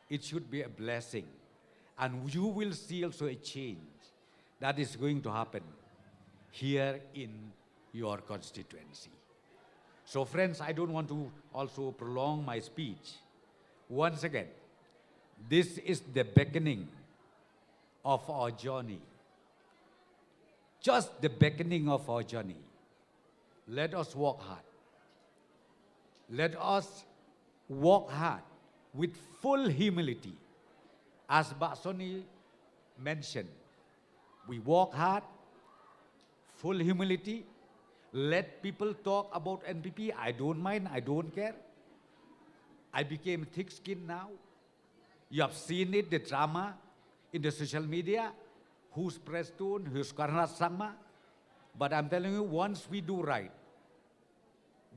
it should be a blessing. And you will see also a change that is going to happen here in your constituency. So, friends, I don't want to also prolong my speech. Once again, this is the beginning of our journey. Just the beginning of our journey. Let us work hard. Let us work hard with full humility. As Bah Sonny mentioned, we work hard, full humility. Let people talk about N P P. I don't mind, I don't care. I became thick skinned now. You have seen it, the drama in the social media. Who's Prestone, who's Conrad Sangma. But I'm telling you, once we do right,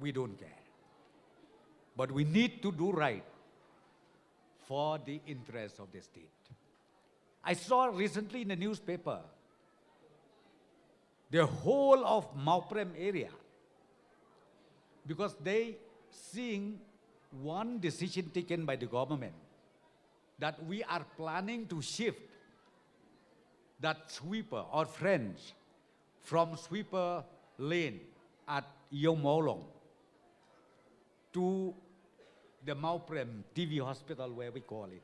we don't care. But we need to do right for the interests of the state. I saw recently in the newspaper the whole of Mawprem area, because they seeing one decision taken by the government that we are planning to shift that sweeper or fence from sweeper lane at Iewmawlong to the Mawprem T V hospital, where we call it.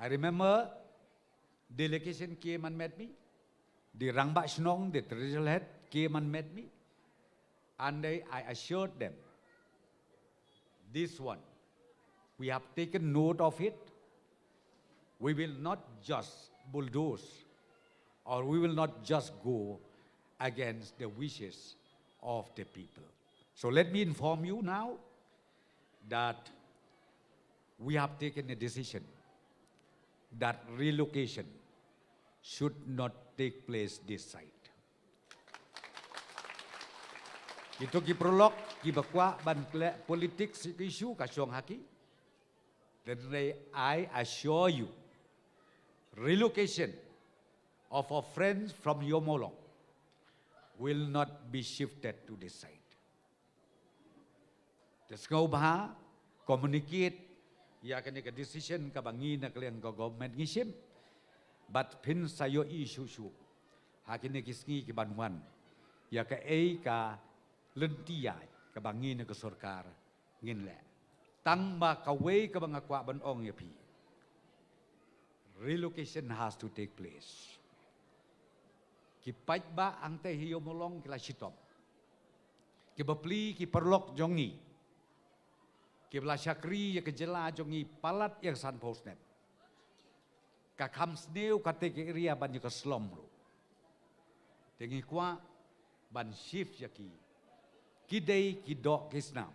I remember delegation came and met me. The Rangbah Shnong, the traditional head, came and met me. And I, I assured them, this one, we have taken note of it. We will not just bulldoze, or we will not just go against the wishes of the people. So let me inform you now that we have taken a decision that relocation should not take place this side. Kito ki paralok kiba kwah ban khleh politics ki issue ka shong ha ki. Hynrei I assure you, relocation of our friends from Iewmawlong will not be shifted to this side. Te sngewbha communicate ïa kane ka decision kaba ngi na ka liang ka government ngi shim. Bad phin sa ïohi shuh shuh ha kine ki sngi ki ban wan ïa kaei ka lynti ïaid kaba ngi na ka sorkar ngin leh. Tang ba kawei kaba nga kwah ban ong ïa phi, relocation has to take place. Ki paidbah hangtei ha Iewmawlong ki la shitom. Ki bapli ki paralok jong ngi kiba la shakri ïa ka jylla jong ngi palat ïa ka sanphew snem. Ka kham sniew kata ka area ban ïa ka slum ruh. Te ngi kwah ban shift ïa ki. Ki dei ki doh ki snam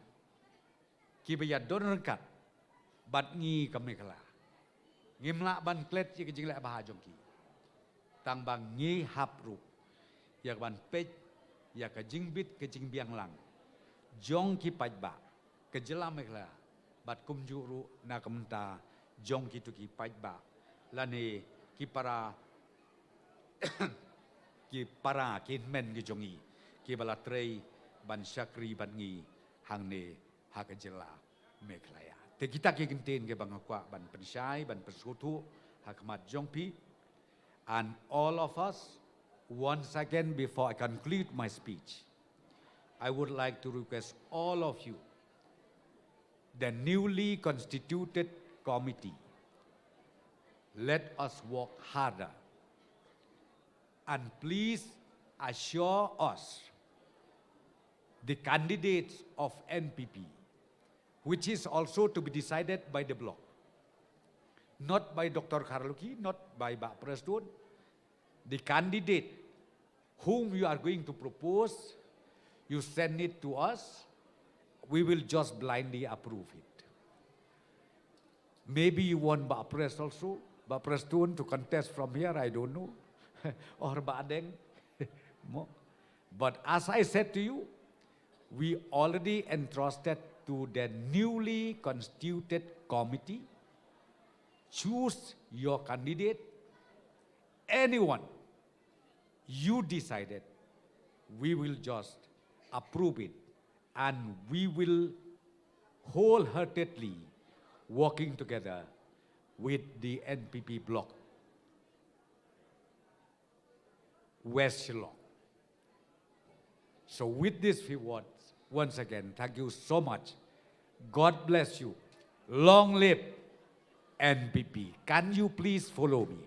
kiba ïadon ryngkat bad ngi ka Meghalaya. Ngim lah ban klet ïa ka jingleh bha jong ki. Tang ba ngi hap ruh ïa ka ban peit ïa ka jingbit ka jingbiang lang jong ki paidbah ka jylla Meghalaya bad kumjuh ruh na ka bynta jong kito ki paidbah lane ki para ki para ki hynmen ki jong ngi kiba la trei ban shakri bad ngi hangne ha ka jylla Meghalaya. Te kita ki kyntien kiba nga kwah ban pynshai ban pynsngewthuh ha khmat jong phi. And all of us, once again, before I conclude my speech, I would like to request all of you, the newly constituted committee, let us work harder. And please assure us, the candidates of N P P, which is also to be decided by the bloc, not by Doctor Kharlukhi, not by Bah Prestone. The candidate whom you are going to propose, you send it to us. We will just blindly approve it. Maybe you want Bah Prest also, Bah Prestone to contest from here, I don't know, or Bah Deng. Mo-, but as I said to you, we already entrusted to the newly constituted committee. Choose your candidate, anyone you decided, we will just approve it, and we will wholeheartedly working together with the N P P bloc, West Shillong. So with these few words, once again, thank you so much. God bless you. Long live N P P. Can you please follow me?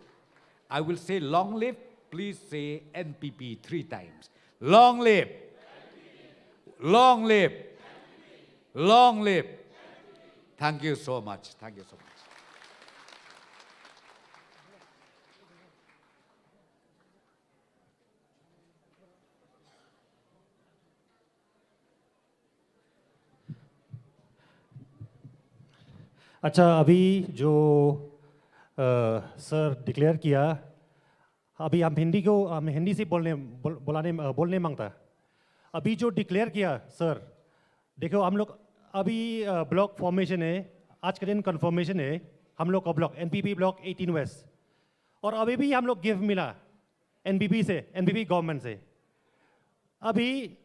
I will say long live. Please say N P P three times. Long live. Long live. Long live. Thank you so much. Thank you so much. अच्छा, अभी जो sir declare किया, अभी हम हिंदी को हम हिंदी से बोलने बोल, बोलाने बोलने मांगता। अभी जो डिक्लेयर किया सर, देखो हम लोग अभी ब्लॉक फॉर्मेशन है, आज का दिन कन्फर्मेशन है हम लोग का block NPP block eighteen west. और अभी भी हम लोग गिफ्ट मिला एनपीपी से, एनपीपी गवर्नमेंट से। अभी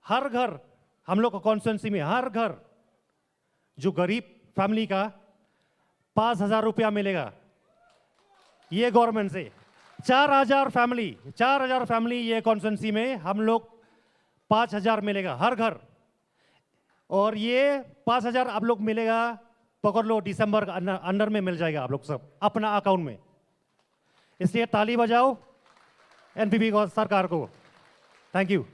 हर घर, हम लोग का कॉन्स्टिट्यूएंसी में हर घर जो गरीब फैमिली का पाँच हज़ार रुपया मिलेगा ये गवर्नमेंट से। चार हज़ार फैमिली, चार हज़ार फैमिली ये कॉन्स्टिट्यूएंसी में हम लोग पाँच हज़ार मिलेगा हर घर। और ये पाँच हज़ार आप लोग मिलेगा, पकड़ लो, दिसंबर का अंडर में मिल जाएगा आप लोग सब अपना अकाउंट में। इसलिए ताली बजाओ एनपीपी को, सरकार को। Thank you.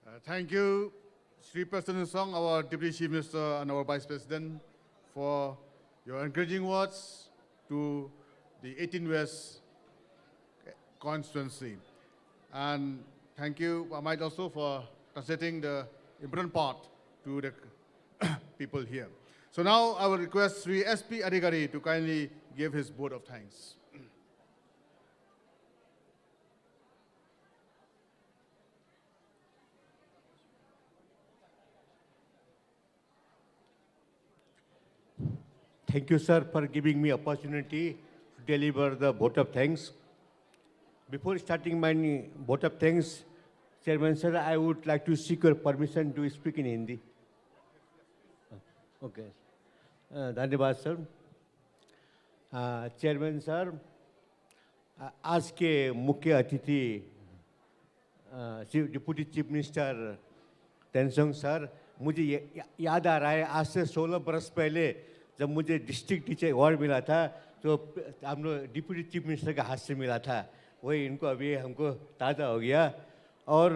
Uh, thank you, Shri Prestone Tynsong, our Deputy Chief Minister and our Vice President, for your encouraging words to the eighteen West constituency. And thank you, Bah Mike, also for translating the important part to the people here. So now I will request Shri S P Adhikari to kindly give his vote of thanks. Thank you, sir, for giving me opportunity to deliver the vote of thanks. Before starting my vote of thanks, Chairman sir, I would like to seek your permission to speak in Hindi. Okay. Uh, धन्यवाद sir. Chairman sir, आज के मुख्य अतिथि deputy chief minister टेंसोंग सर, मुझे याद आ रहा है, आज से सोलह बरस पहले जब मुझे डिस्ट्रिक्ट टीचर अवार्ड मिला था, तो हम लोग डिप्टी चीफ मिनिस्टर के हाथ से मिला था। वही इनको अभी हमको ताज़ा हो गया। और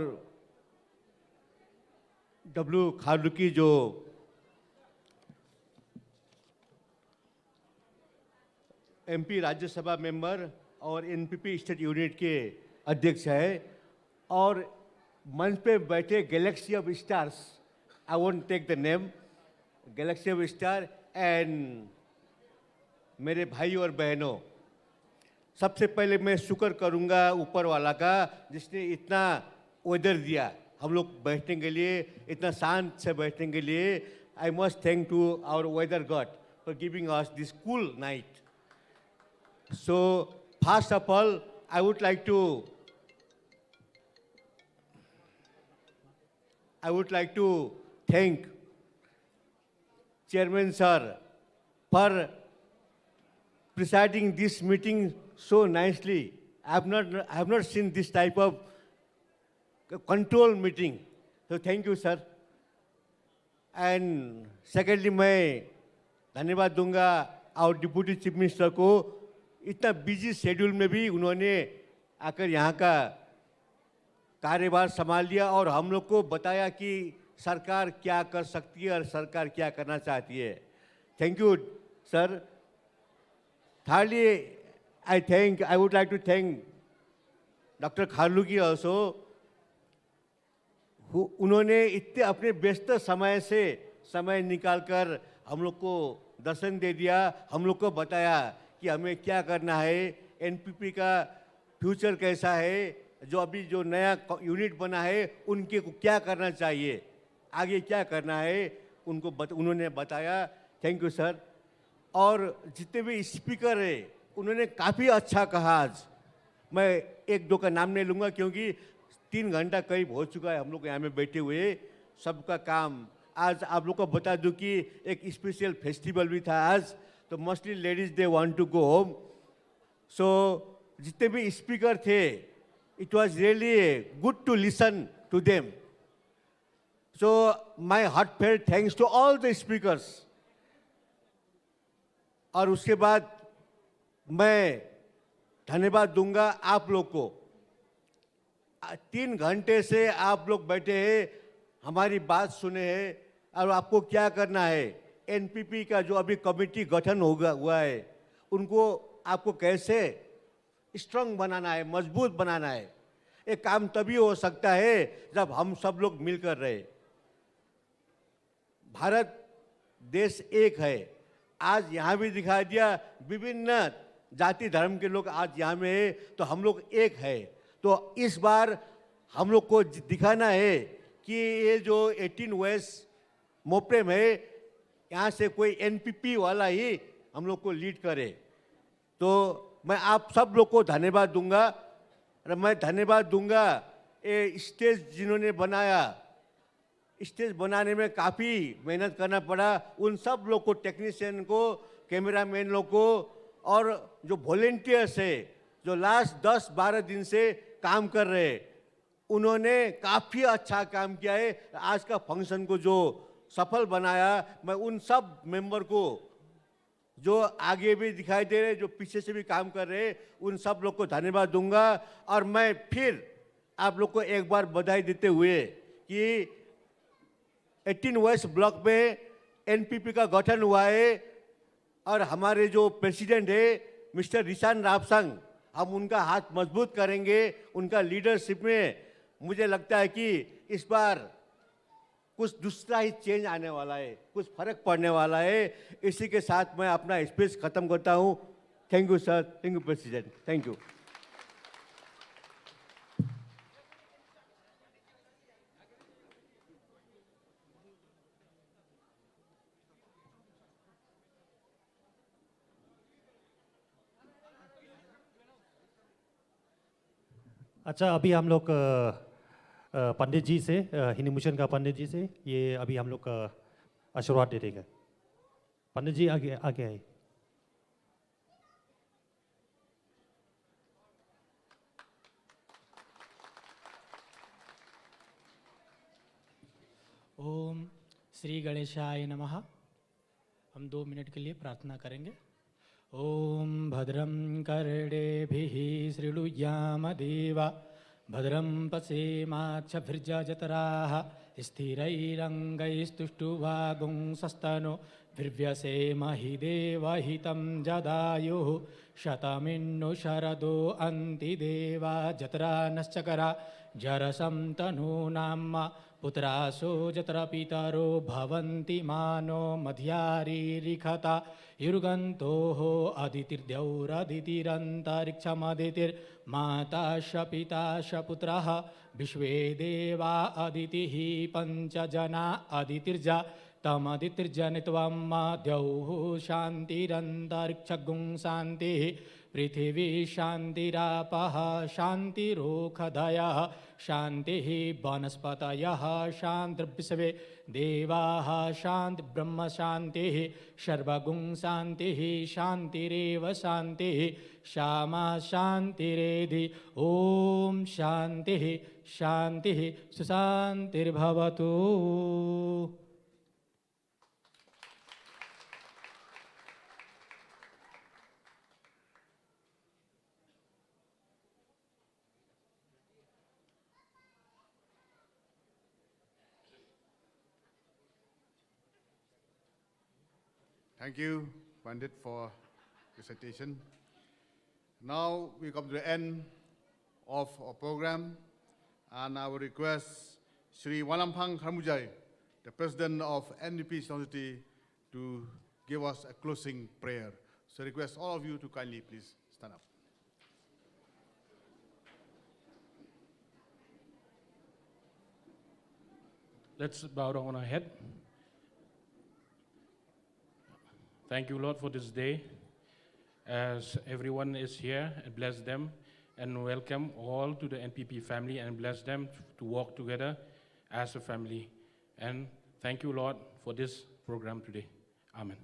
डब्ल्यू खारलुकी जो एमपी राज्यसभा मेंबर और एनपीपी स्टेट यूनिट के अध्यक्ष है। और मंच पे बैठे Galaxy of stars, I won't take the name, Galaxy of star and मेरे भाई और बहनों, सबसे पहले मैं शुक्र करूंगा ऊपर वाला का, जिसने इतना वेदर दिया हम लोग बैठने के लिए, इतना शांत से बैठने के लिए। I must thank to our weather god for giving us this cool night. So first of all, I would like to I would like to thank Chairman sir for presiding this meeting so nicely. I have not, I have not seen this type of control meeting. So thank you, sir. And secondly, मैं धन्यवाद दूंगा our deputy chief minister को, इतना busy schedule में भी उन्होंने आकर यहाँ का कार्यभार संभाल लिया और हम लोग को बताया कि सरकार क्या कर सकती है और सरकार क्या करना चाहती है। Thank you, sir. Thirdly, I thank, I would like to thank doctor खारलुकी also, उन्होंने इतने अपने व्यस्त समय से समय निकालकर हम लोग को दर्शन दे दिया, हम लोग को बताया कि हमें क्या करना है, एनपीपी का फ्यूचर कैसा है, जो अभी जो नया यूनिट बना है उनके को क्या करना चाहिए, आगे क्या करना है, उनको बत, उन्होंने बताया। Thank you sir. और जितने भी स्पीकर है उन्होंने काफ़ी अच्छा कहा। आज मैं एक दो का नाम नहीं लूँगा क्योंकि तीन घंटा करीब हो चुका है हम लोग यहाँ में बैठे हुए। सबका काम, आज आप लोग को बता दूं कि एक स्पेशल फेस्टिवल भी था आज, तो mostly ladies they want to go home. So जितने भी स्पीकर थे, it was really good to listen to them. So my heartfelt thanks to all the speakers. और उसके बाद मैं धन्यवाद दूंगा आप लोग को। आ, तीन घंटे से आप लोग बैठे हैं, हमारी बात सुने हैं और आपको क्या करना है, एनपीपी का जो अभी कमेटी गठन होगा, हुआ है, उनको आपको कैसे स्ट्रांग बनाना है, मजबूत बनाना है। ये काम तभी हो सकता है जब हम सब लोग मिलकर रहे। भारत देश एक है। आज यहाँ भी दिखाई दिया, विभिन्न जाति धर्म के लोग आज यहाँ में है, तो हम लोग एक है। तो इस बार हम लोग को दि-, दिखाना है कि ये जो एटीन वेस्ट मोप्रेम है, यहाँ से कोई एनपीपी वाला ही हम लोग को लीड करे। तो मैं आप सब लोग को धन्यवाद दूंगा और मैं धन्यवाद दूंगा ये स्टेज जिन्होंने बनाया। स्टेज बनाने में काफ़ी मेहनत करना पड़ा। उन सब लोग को, टेक्नीशियन को, कैमरामैन लोग को, और जो वॉलेंटियर्स है, जो लास्ट दस बारह दिन से काम कर रहे, उन्होंने काफ़ी अच्छा काम किया है। आज का फंक्शन को जो सफल बनाया, मैं उन सब मेंबर को, जो आगे भी दिखाई दे रहे, जो पीछे से भी काम कर रहे, उन सब लोग को धन्यवाद दूंगा। और मैं फिर आप लोग को एक बार बधाई देते हुए कि एटीन वेस्ट ब्लॉक में एनपीपी का गठन हुआ है और हमारे जो प्रेसिडेंट है मिस्टर रिशान रापसंग, हम उनका हाथ मजबूत करेंगे। उनका लीडरशिप में मुझे लगता है कि इस बार कुछ दूसरा ही चेंज आने वाला है, कुछ फर्क पड़ने वाला है। इसी के साथ मैं अपना स्पीच खत्म करता हूँ। Thank you sir, thank you president, thank you. अच्छा, अभी हम लोग, अ, अ, पंडित जी से, अ, हिंदू मिशन का पंडित जी से, ये अभी हम लोग का आशीर्वाद दे देंगे। पंडित जी, आगे, आगे आइए। ओम श्री गणेशाय नमः। हम दो मिनट के लिए प्रार्थना करेंगे। ओम भद्रं कर्णेभिः शृणुयाम देवा, भद्रं पश्येमाक्षभिर्यजत्राः, स्थिरैरङ्गैस्तुष्ट्वा गुंसस्तनूभिर्व्यसेमहि देवहितं जदायुः। शतमिन्नु शरदो अन्ति देवा जत्रा नश्चकरा, जरसं तनूनां पुत्रासो जत्र पितरो भवन्ति मानो मध्यारीरिखता। युर्गन्तोः अदितिर्द्यौरदितिरन्तरिक्षमदितिर्माता स पिता स पुत्रः। विश्वे देवा अदितिः पञ्च जना अदितिर्जातमदितिर्जनित्वं द्यौः शान्तिरन्तरिक्षगुं शान्तिः। पृथिवी शान्तिरापः शान्तिरोखधयः शान्तिः वनस्पतयः शान्तिर्विश्वे देवाः शान्तिर्ब्रह्म शान्तिः सर्वगुं शान्तिः शान्तिरेव शान्तिः शामा शान्तिरेधि। ॐ शान्तिः शान्तिः सुशान्तिर्भवतु। Thank you, Pandit, for recitation. Now we come to the end of our program, and I will request Shri Wanlamphang Kharmujai, the president of N P P Shillong City, to give us a closing prayer. So I request all of you to kindly please stand up. Let's bow down our head. Thank you, Lord, for this day. As everyone is here, and bless them and welcome all to the N P P family and bless them to walk together as a family. And thank you, Lord, for this program today. Amen.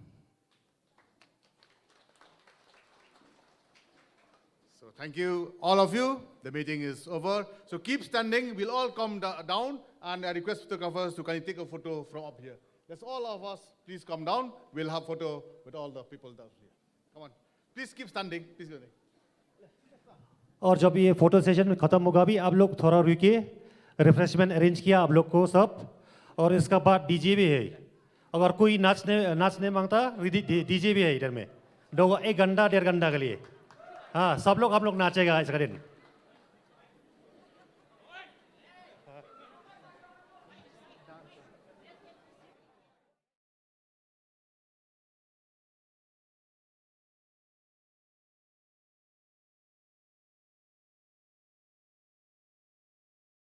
So thank you, all of you. The meeting is over. So keep standing. We'll all come da- down, and I request photographers to kindly take a photo from up here. Let's all of us please come down. We'll have photo with all the people down here. Come on. Please keep standing. Please go. और जब ये photo session खत्म होगा भी, आप लोग थोड़ा रुकिए, रिफ्रेशमेंट अरेंज किया आप लोग को सब। और इसका बाद डीजे भी है। अगर कोई नाचने नाचने मांगता, डीजे भी है इधर में। दो एक घंटा डेढ़ घंटा के लिए। हाँ, सब लोग आप लोग नाचेगा इसका दिन।